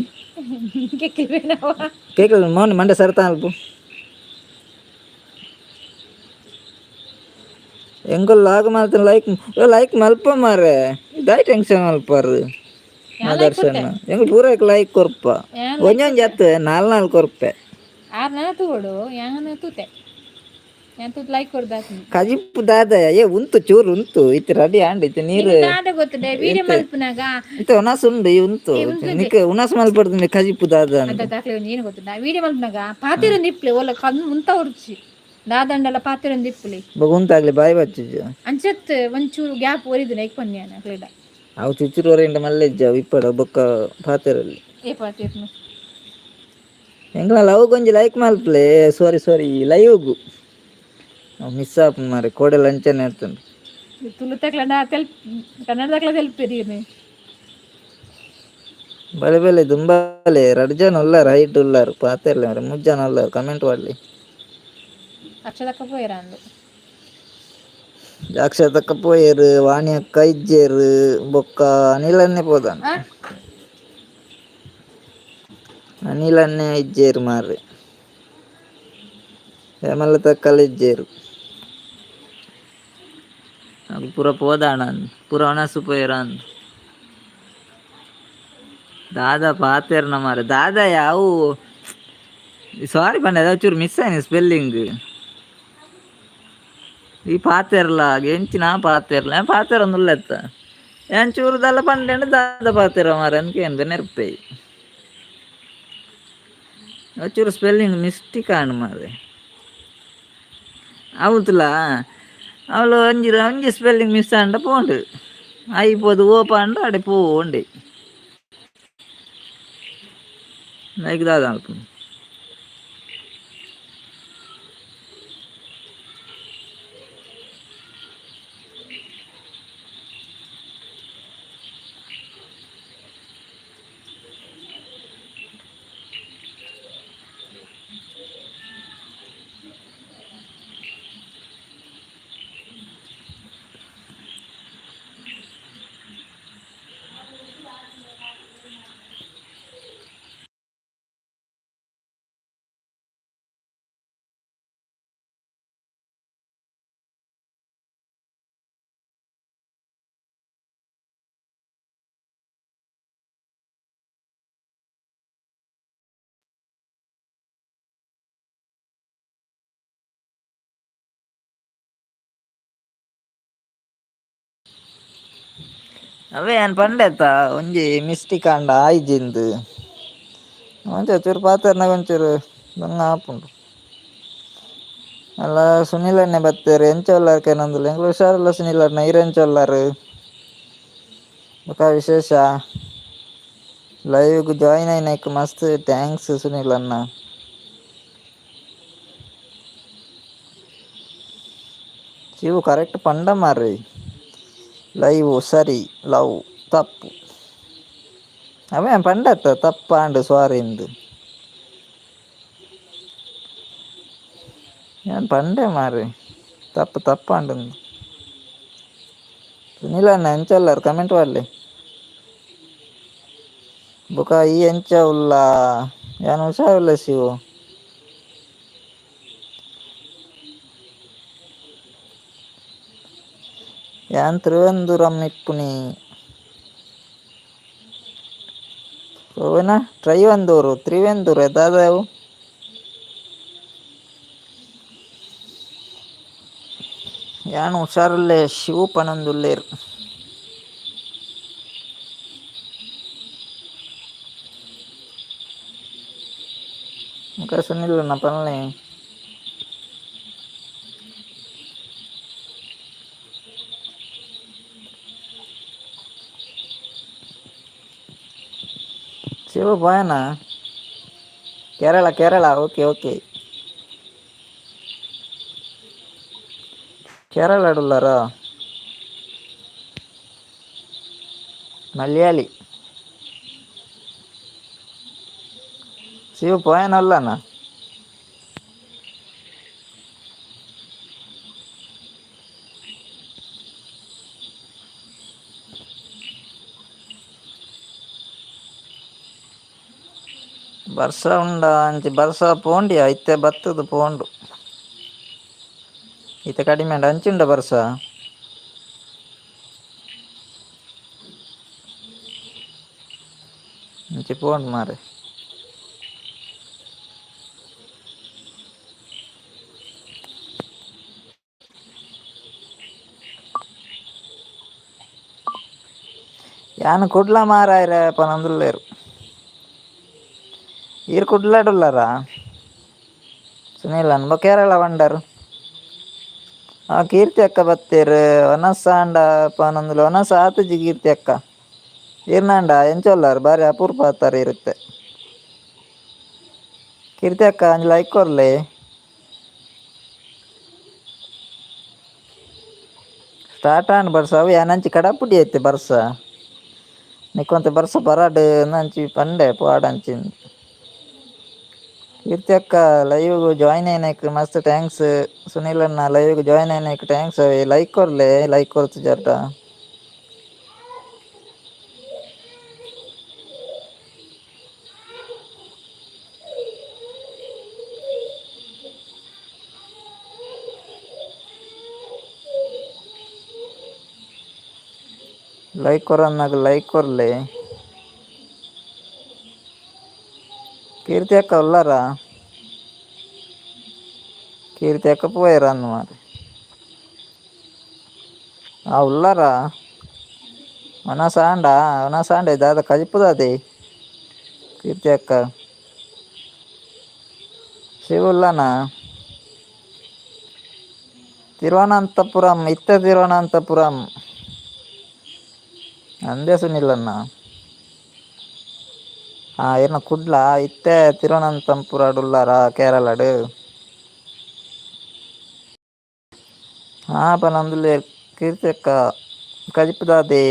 ಕೆಕ್ಕಿಲ್ ಬೇನವ. ಕೆಕ್ಕಿಲ್ ಮೌನಿ ಮಂಡೆ ಸರ್ತ ಅಲ್ಪ ಎಂಕುಲು ಲಾಗ್ ಮಲ್ತ ಲೈಕ್ ಲೈಕ್ ಮಲ್ಪ ಮಾರೆ, ದಾಯ್ ಟೆನ್ಷನ್ ಮಲ್ಪಾರು ಆದರ್ಶನ. ಎಂಕುಲು ಪೂರ ಲೈಕ್ ಕೊರ್ಪ, ಒಂಜೊಂಜಿ ಅತ್ತು ನಾಲ್ ನಾಲ್ ಕೊರ್ಪೆ. ಆರ್ ನನ ತೂವೊಡು, ಯಾನ್ ತೂತೆ, ಯಾನ್ ತೂತ್ ಲೈಕ್ ಕೊಡ್ದಾತ್ನಿ. ಕಜಿಪ್ಪು ದಾದಯ? ಏ ಉಂತು, ಚೂರು ಉಂತು, ಇತ್ತು ರೆಡಿ ಆಂಡ್ ಇತ್ತು ನೀರು. ದಾದ ಗೊತ್ತದೆ ವಿಡಿಯೋ ಮಲ್ಪುನಾಗ? ಇತ್ತೆ ಉಣಸ್ ಉಂಡು, ಈ ಉಂತು ನಿಕ್ ಉಣಸ್ ಮಲ್ಪಡ್ದು ಕಜಿಪ್ಪು ದಾದ ಅಂತ. ಅಂತ ದಾಖಲೆ ಒಂಜಿ ಏನು ಗೊತ್ತುಂಡ, ವಿಡಿಯೋ ಮಲ್ಪುನಾಗ ಪಾತೆರೊಂದು ಇಪ್ಲೆ ಒಲ್ಲ ಕಣ್ಣು ಉಂತ ಉರ್ಚಿ ದಾದಂಡಲ ಪಾತೆರೊಂದು ಇಪ್ಪುಲೆ. ಬೊಕ ಉಂತಾಗ್ಲಿ ಬಾಯಿ ಬಚ್ಚುಜು. ಅಂಚತ್ ಒಂಚೂರು ಗ್ಯಾಪ್ ಒರಿದು ನೈಕ್ ಪನ್ನಿ ಯಾನ್ ಅಕ್ಲೆಡ. ಅವು ಚುಚ್ಚುರು ವರೆಂಡ ಮಲ್ಲೆಜ್ಜ ಇಪ್ಪಡ ಬೊಕ್ಕ ಪಾತೆರಲ್ಲಿ. ಏ ಪಾತೆರ್ನು? ಎಂಕ್ಲ ಲವ್ ಒಂಜಿ ಲೈಕ್ ಮಲ್ಪಲೆ. ಸಾರಿ ಸಾರಿ, ಲೈವ್ಗು ಮಿಸ್ ಆಪುಂಡು ಮಾರೆ, ಕೋಡೆಲ ಅಂಚನೆ ಇರ್ತುಂಡು. ತುಳು ತಕ್ಲಂಡ ತೆಲ್ಪ್, ಕನ್ನಡದಕ್ಲ ತೆಲ್ಪೆರಿ. ಬಲೆ ಬಲೆ ದುಂಬಾಲೆ, ರಡ್ಡ್ ಜನ ಉಲ್ಲಾರ್, ಹೈಟ್ ಉಲ್ಲಾರ್, ಪಾತೆರ್ಲೆ ಮಾರೆ. ಮೂಜಿ ಜನ ಉಲ್ಲಾರ್, ಕಮೆಂಟ್ ಪಾಡ್ಲೆ. ಅಕ್ಷದಕ್ಕ ಪೋಯೆರ ಅಂದು. ಅಕ್ಷತಕ್ಕ ಪೋಯೆರ್, ವಾಣಿ ಅಕ್ಕ ಇಜ್ಜೆರ್, ಬೊಕ್ಕ ಅನಿಲನ್ನೇ ಪೋದಾನ. ಅನಿಲನ್ನೇ ಇಜ್ಜೆರ್ ಮಾರ್ರೆ, ಹೇಮಲತಕ್ಕಲ ಇಜ್ಜೆರ್. ಪೂರ ಪೋದಾಣ ಪೂರ ಒಣಸು ಪೋಯೆರಾಂದ್. ದಾದಾ ಪಾತೆರ್ನ ಮಾರೆ ದಾದಾ ಯಾವು ಸಾರಿ ಪಂಡ ಚೂರು ಮಿಸ್ ಆಯ್ನಿ ಸ್ಪೆಲ್ಲಿಂಗ್. ಈ ಪಾತೆರ್ಲ ಎಂಚಿನ ಪಾತೆರ್ಲ ಪಾತೆರೊಂದುಲ್ಲೆತ್ತ ಯಾನ್ ಚೂರು ದಾಲ ಪಂಡೆಂಡ ದಾದ ಪಾತೆರ ಮಾರೆ ಅಂದ್ಕೇಂದ್ ನೆರ್ಪೆ. ಚೂರು ಸ್ಪೆಲ್ಲಿಂಗ್ ಮಿಸ್ಟೇಕ್ ಆಂಡ್ ಮಾರೆ. అవుతుಲ ಅವಳು ಒಂಜಿ ಒಂಜಿ ಸ್ಪೆಲ್ಲಿಂಗ್ ಮಿಸ್ ಆಂಡ ಪೋಂಡು ಐಪೋದು ಓ ಪಂಡ ಅಡೆ ಪೋಂಡೆ ಐಕ್ ದಾದ ಮಲ್ಪುನು. ಅವೇ ಯಾನ್ ಪಂಡೆತ್ತ ಒಂಜಿ ಮಿಸ್ಟೇಕ್ ಆಂಡ ಆಯ್ಜಿಂದ್ ಒಂಚೂರು ಚೂರು ಪಾತೆರ್ನಗ ಒಂಚೂರು ಬಂಗ ಆಪುಂಡು. ಅಲ್ಲ ಸುನಿಲ್ ಅಣ್ಣೆ ಬತ್ತೆರ್ ಎಂಚ ಉಲ್ಲರ್ ಕೇನೊಂದುಲ್ಲೆ ಎಂಕ್ಲ ಹುಷಾರುಲ್ಲ ಸುನಿಲ್ ಅಣ್ಣ ಈರ್ ಎಂಚ ಉಲ್ಲರ್ ಬೊಕ ವಿಶೇಷ ಲೈವ್ ಗ್ ಜಾಯಿನ್ ಆಯಿನೈಕ್ ಮಸ್ತ್ thanks Sunil ಅಣ್ಣ. ಶಿವು ಕರೆಕ್ಟ್ ಪಂಡ ಮಾರ್ರೆ ಲೈವ್ ಸರಿ ಲವ್ ತಪ್ಪು ಅವೇ ಪಂಡತ್ತ ತಪ್ಪಾಂಡ್ ಸಾರಿ ಇಂದ್. ಯಾನ್ ಪಂಡೆ ಮಾರ್ರೆ ತಪ್ಪು ತಪ್ಪಾಂಡ್ ಸುನಿಲ್ ಅಣ್ಣ ಎಂಚ ಉಲ್ಲರ್ ಕಮೆಂಟ್ ಪಾಡ್ಲೆ. ಬೊಕ ಈ ಎಂಚ ಉಲ್ಲ ಯಾನ್ ಹುಷಾರುಲ್ಲೆ ಶಿವು. ಯಾನ್ ತ್ರಿವೆಂದುರಂ ಇಪ್ಪುನಿ. ಒವ್ವೇನಾ ಟ್ರೈವಂದೂರು ತ್ರಿವೆಂದೂರು ದಾದ ಅವು. ಯಾನ್ ಹುಷಾರುಲ್ಲೆ ಶಿವು ಪನೊಂದುಲ್ಲೆರ್. ಬೊಕ ಸುನಿಲ್ ಅಣ್ಣ ಪನ್ಲೆ. ಶಿವು ಪೋಯನಾ ಕೇರಳ ಕೇರಳ ಓಕೆ ಓಕೆ. ಕೇರಳಡ್ ಉಲ್ಲರಾ ಮಲಯಾಳಿ. ಶಿವು ಪೋಯನ ಉಲ್ಲನ. ಬರ್ಸ ಉಂಡ ಅಂಚಿ ಬರ್ಸ ಪೋಂಡಿಯ ಇತ್ತೆ ಬತ್ತುದು ಪೋಂಡು. ಇತ್ತೆ ಕಡಿಮೆ ಆಂಡ್ ಅಂಚಿ ಉಂಡ ಬರ್ಸ. ಇಂಚಿ ಪೋಂಡು ಮಾರ್ರೆ. ಯಾನ್ ಕುಡ್ಲ ಮಾರಾಯೆರೆ ಪನೊಂದುಲ್ಲೆರ್. ಈರ್ ಕುಡ್ಲಡ್ ಉಲ್ಲರಾ ಸುನೀಲ್ ಅಣ್ಣ ಬೊಕ ಕೇರಳ ಪಂಡರ್. ಆ ಕೀರ್ತಿ ಅಕ್ಕ ಬತ್ತೆರ್ ವನಸ್ ಆಂಡ ಪನೊಂದುಲ್ಲೆ ವನಸ್ ಆತುಜಿ ಕೀರ್ತಿ ಅಕ್ಕ. ಈರ್ನಾಂಡ ಎಂಚ ಉಲ್ಲರ್ ಬಾರಿ ಅಪರೂಪ ಆತರ್ ಈರ್ ಇತ್ತೆ. ಕೀರ್ತಿ ಅಕ್ಕ ಒಂಜಿ ಲೈಕ್ ಕೊರ್ಲೆ. ಸ್ಟಾರ್ಟ್ ಆಂಡ್ ಬರ್ಸ ಅವು ಯಾನ್ ಅಂಚಿ ಕಡಪುಡಿ ಐತೆ ಬರ್ಸ. ನಿಕ್ಕೊಂತೆ ಬರ್ಸ ಬರಡ್ ಅಂಚಿ ಪಂಡೆ ಪೋಡಂಚಿಂದ್. ಕೀರ್ತಿ ಅಕ್ಕ ಲೈವ್ ಜಾಯಿನ್ ಆಯಿನೈಕ್ ಮಸ್ತ್ thanks Sunil ಅಣ್ಣ ಲೈವ್ ಜಾಯಿನ್ ಆಯಿನೈಕ್ thanks ಅವೆ ಲೈಕ್ ಕೊರ್ಲೆ ಲೈಕ್ ಕೊರ್ತುಜರ್ಡ. ಲೈಕ್ ಕೊರನ್ನಾಗ ಲೈಕ್ ಕೊರ್ಲೆ. ಕೀರ್ತಿ ಅಕ್ಕ ಉಲ್ಲಾರ? ಕೀರ್ತಿ ಅಕ್ಕ ಪೋಯೆರ್ ಅಂದ್ ಮಾರ್ರೆ. ಆ ಉಲ್ಲಾರ? ವನಸ್ ಆಂಡ? ವನಸ್ ಆಂಡ ದಾದ ಕಜಿಪುದಾದೆ ಕೀರ್ತಿ ಅಕ್ಕ. ಶಿವ ಉಲ್ಲನಾ? ತಿರುವನಂತಪುರಂ ಇತ್ತ ತಿರುವನಂತಪುರಂ ಅಂದೇ ಸುನಿಲಣ್ಣ. ಆ ಇರ್ನ ಕುಡ್ಲ ಇತ್ತೆ ತಿರುವನಂತಪುರಡ್ ಉಲ್ಲಾರ ಕೇರಳಡ್. ಹಾ ಪನೊಂದುಲ್ಲೆರ್ ಕೀರ್ತಿ ಅಕ್ಕ ಕಜಿಪುದಾದೆ.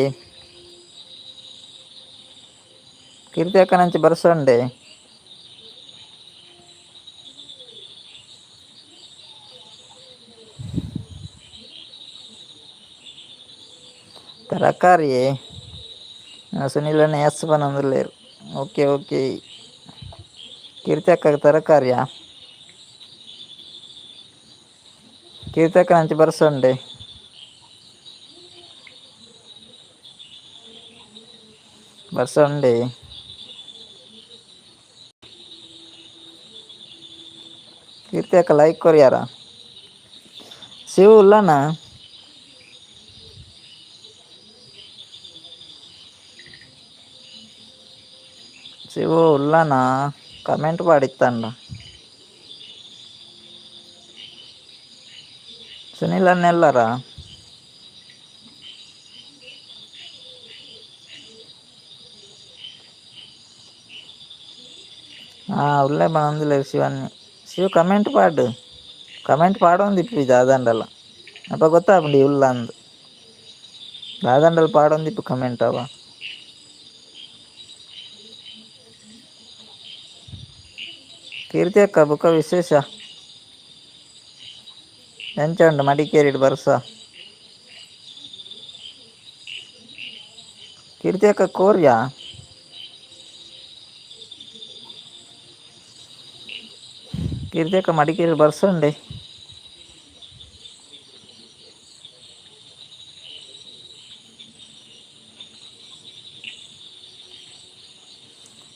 ಕೀರ್ತಿ ಅಕ್ಕನಂಚಿ ಬರ್ಸಂಡೆ. ತರಕಾರಿ ಸುನಿಲಣ್ಣ ಎಸ್ ಪನೊಂದುಲ್ಲೆರ್. ಓಕೆ ಓಕೆ ಕೀರ್ತಿ ಅಕ್ಕಗ್ ತರಕಾರಿಯಾ? ಕೀರ್ತಿ ಅಕ್ಕನಂಚಿ ಬರ್ಸಂಡೆ. ಬರ್ಸಂಡೆ. ಕೀರ್ತಿ ಅಕ್ಕ ಲೈಕ್ ಕೊರಿಯಾರ? ಶಿವ ಉಲ್ಲನಾ? ಶಿವು ಉಲ್ಲನಾ? ಕಮೆಂಟ್ ಪಾಡಿತ್ತಂಡ. ಸುನಿಲ್ ಅಣ್ಣ ಎಲ್ಲಾರ? ಹಾ ಉಲ್ಲೆ ಪನೊಂದುಲ್ಲೆರ್ ಶಿವನ್ನೆ. ಶಿವ ಕಮೆಂಟ್ ಪಾಡ್. ಕಮೆಂಟ್ ಪಾಡೊಂದಿಪ್ಪಿ ದಾದಾಂಡಲ ಅಪ ಗೊತ್ತಾಪುಂಡು ಈ ಉಲ್ಲ ಅಂದ್. ದಾದಾಂಡಲ ಪಾಡೊಂದಿಪ್ಪು ಕಮೆಂಟ್ ಅವ. ಕೀರ್ತಿ ಅಕ್ಕ ಬೊಕ ವಿಶೇಷ? ಎಂಚ ಉಂಡು ಮಡಿಕೇರಿಡ್ ಬರ್ಸ? ಕೀರ್ತಿ ಅಕ್ಕ ಕೋರ್ಯಾ? ಕೀರ್ತಿ ಅಕ್ಕ ಮಡಿಕೇರಿ ಬರ್ಸ ಉಂಡೆ?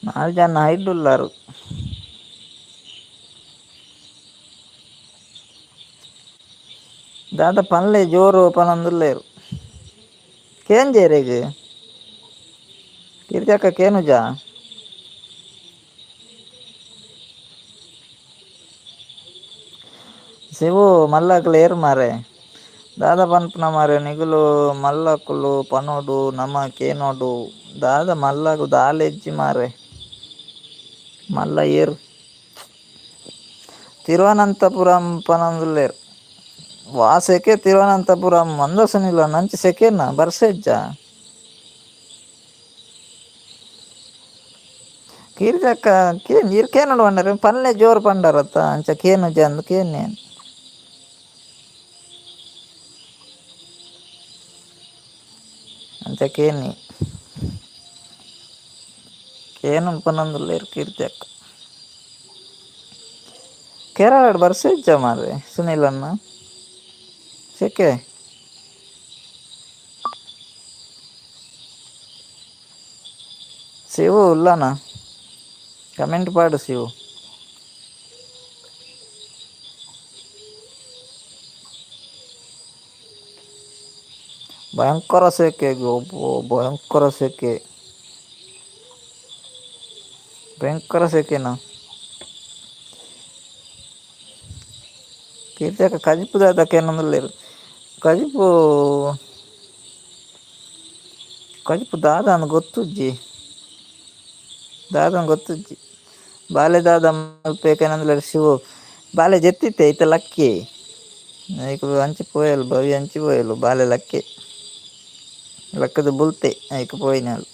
ನಾಲ್ ಜನ ಹೈಡ್ ಉಲ್ಲರು. ದಾದ ಪನ್ಲೆ ಜೋರು ಪನೊಂದುಲ್ಲೆರ್. ಕೇಂಜೆರೆಗ್ ಕೀರ್ತಿ ಅಕ್ಕ ಕೇನುಜ? ಶಿವು ಮಲ್ಲಕ್ಲ್ ಏರ್ ಮಾರ್ರೆ? ದಾದ ಪನ್ಪುನ ಮಾರ್ರೆ ನಿಗುಲು ಮಲ್ಲಕುಲು ಪನೊಡು ನಮ ಕೇನೊಡು. ದಾದ ಮಲ್ಲಕುಲು ದಾಲ ಇಜ್ಜಿ ಮಾರ್ರೆ. ಮಲ್ಲ ಏರ್? ತಿರುವನಂತಪುರಂ ಪನೊಂದುಲ್ಲೆರ್. ವಾ ಸೆಕೆ ತಿರುವನಂತಪುರಂ ಅಂದ ಸುನಿಲ ಅಂಚ ಸೆಕೆನಾ ಬರ್ಸ ಇಜ್ಜಾ? ಕೀರ್ತಿ ಅಕ್ಕ ಕೇನ್ ಈರ್ ಕೇನೊಡು ಪಂಡರ್ ಪನ್ಲೆ ಜೋರು ಪಂಡರತ್ತ ಅಂಚ ಕೇನುಜ ಅಂದ್ ಕೇನ್ನೆ. ಅಂಚ ಕೇನ್ನಿ. ಕೇನುಂಡು ಪನೊಂದುಲ್ಲೆರ್ ಕೀರ್ತಿ ಅಕ್ಕ. ಕೇರಳಡ್ ಬರ್ಸ ಇಜ್ಜ ಮಾರ್ರೆ ಸುನಿಲ್ ಅಣ್ಣ? ಸೆಕೆ. ಶಿವು ಉಲ್ಲನಾ? ಕಮೆಂಟ್ ಪಾಡು ಶಿವು. ಭಯಂಕರ ಸೆಕೆ, ಭಯಂಕರ ಸೆಕೆ, ಭಯಂಕರ ಸೆಕೆನಾ? ಕೀರ್ತಿ ಅಕ್ಕ ಕಜಿಪು ದಾದ ಕೇನೊಂದುಲ್ಲೆರ್. ಕಜಿಪು ಕಜಿಪು ದಾದ ಅಂದ್ ಗೊತ್ತುಜ್ಜಿ. ದಾದ ಗೊತ್ತುಜ್ಜಿ. ಬಾಲೆ ದಾದ ಮಲ್ಪೆ ಕೇನೊಂದುಲ್ಲೆರ್ ಶಿವು. ಬಾಲೆ ಜೆತ್ತಿತ್ತೆ ಇತ್ತೆ ಲಕ್ಕಿ. ಐಕ್ ಅಂಚಿ ಪೋಯಲ್ ಭವ್ಯ ಅಂಚಿ ಪೋಯಲು ಬಾಲೆ ಲಕ್ಕೆ. ಲಕ್ಕದ ಬುಲ್ತೆ ಐಕ್ ಪೋಯಿನಾಲ್.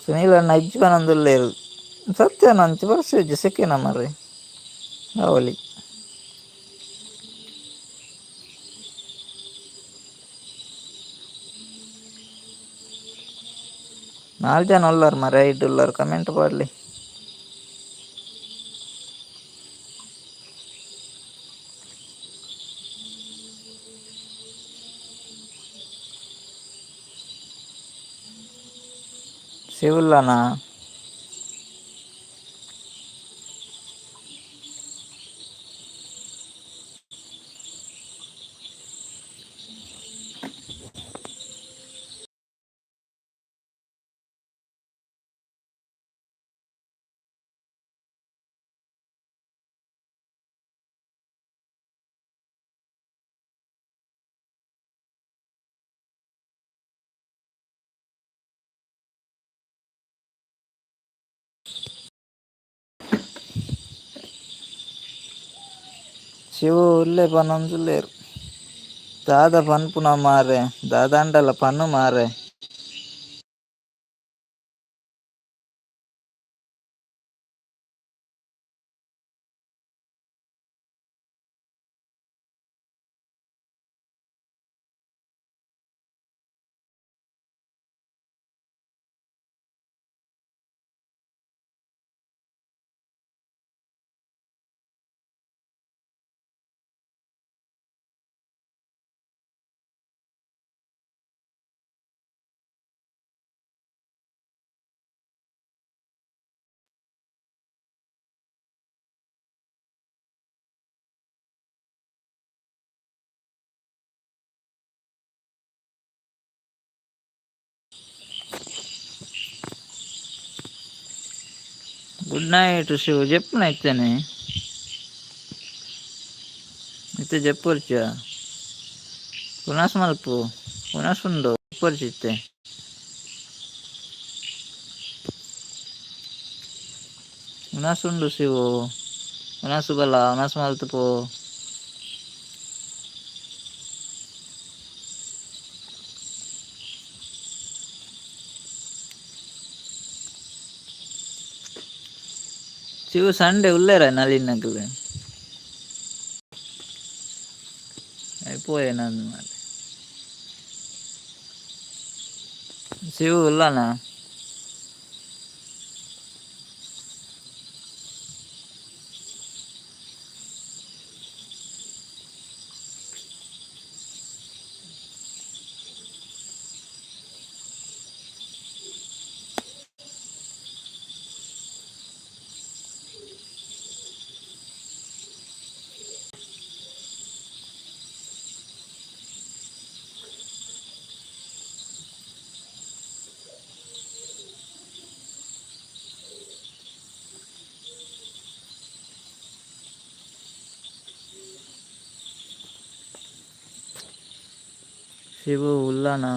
ಸುನೀಲ್ ಅಣ್ಣ ಇಜ್ಜಿ ಪನೊಂದುಲ್ಲೆರ್. ಸತ್ಯನ ಅಂಚಿ ಬರ್ಸ ಇಜ್ಜಿ ಸೆಕೆನಾ ಮಾರ್ರೆ. ಅವಲಿ. ನಾಲ್ ಜನ ಉಲ್ಲರ್ ಮಾರ್ರೆ ಐಡ್ ಉಲ್ಲರ್ ಕಮೆಂಟ್ ಪಾಡ್ಲೆ. ಶಿವುಲ್ಲನಾ? ಶಿವು ಉಲ್ಲೆ ಪನೊಂದುಲ್ಲೆರ್ ದಾದ ಪನ್ಪುನ ಮಾರ್ರೆ ದಾದಾಂಡಲ ಪನ್ ಮಾರ್ರೆ. ಗುಡ್ ನೈಟ್ ಶಿವು ಜೆಪ್ಪುನ ಇತ್ತೇನೆ ಇತ್ತೆ ಜೆಪ್ಪೊರ್ಚ ಪುನಸ್ ಮಲ್ಪು ಪುನಸ್ ಉಂಡು ಜೆಪ್ಪೊರ್ಚಿ ಇತ್ತೆ. ಉನಸ್ ಉಂಡು ಶಿವು ಉನಸು ಬಲ ಉನಸ್ ಮಲ್ತ್ ಪೋ. ಶಿವು ಸಂಡೆ ಉಲ್ಲೆರ ನಳಿನಕುಲು ಪೋಯೆ ನಂದು ಮಾರ್ರೆ. ಶಿವು ಉಲ್ಲನಾ? ಶಿವು ಉಲ್ಲನಾ?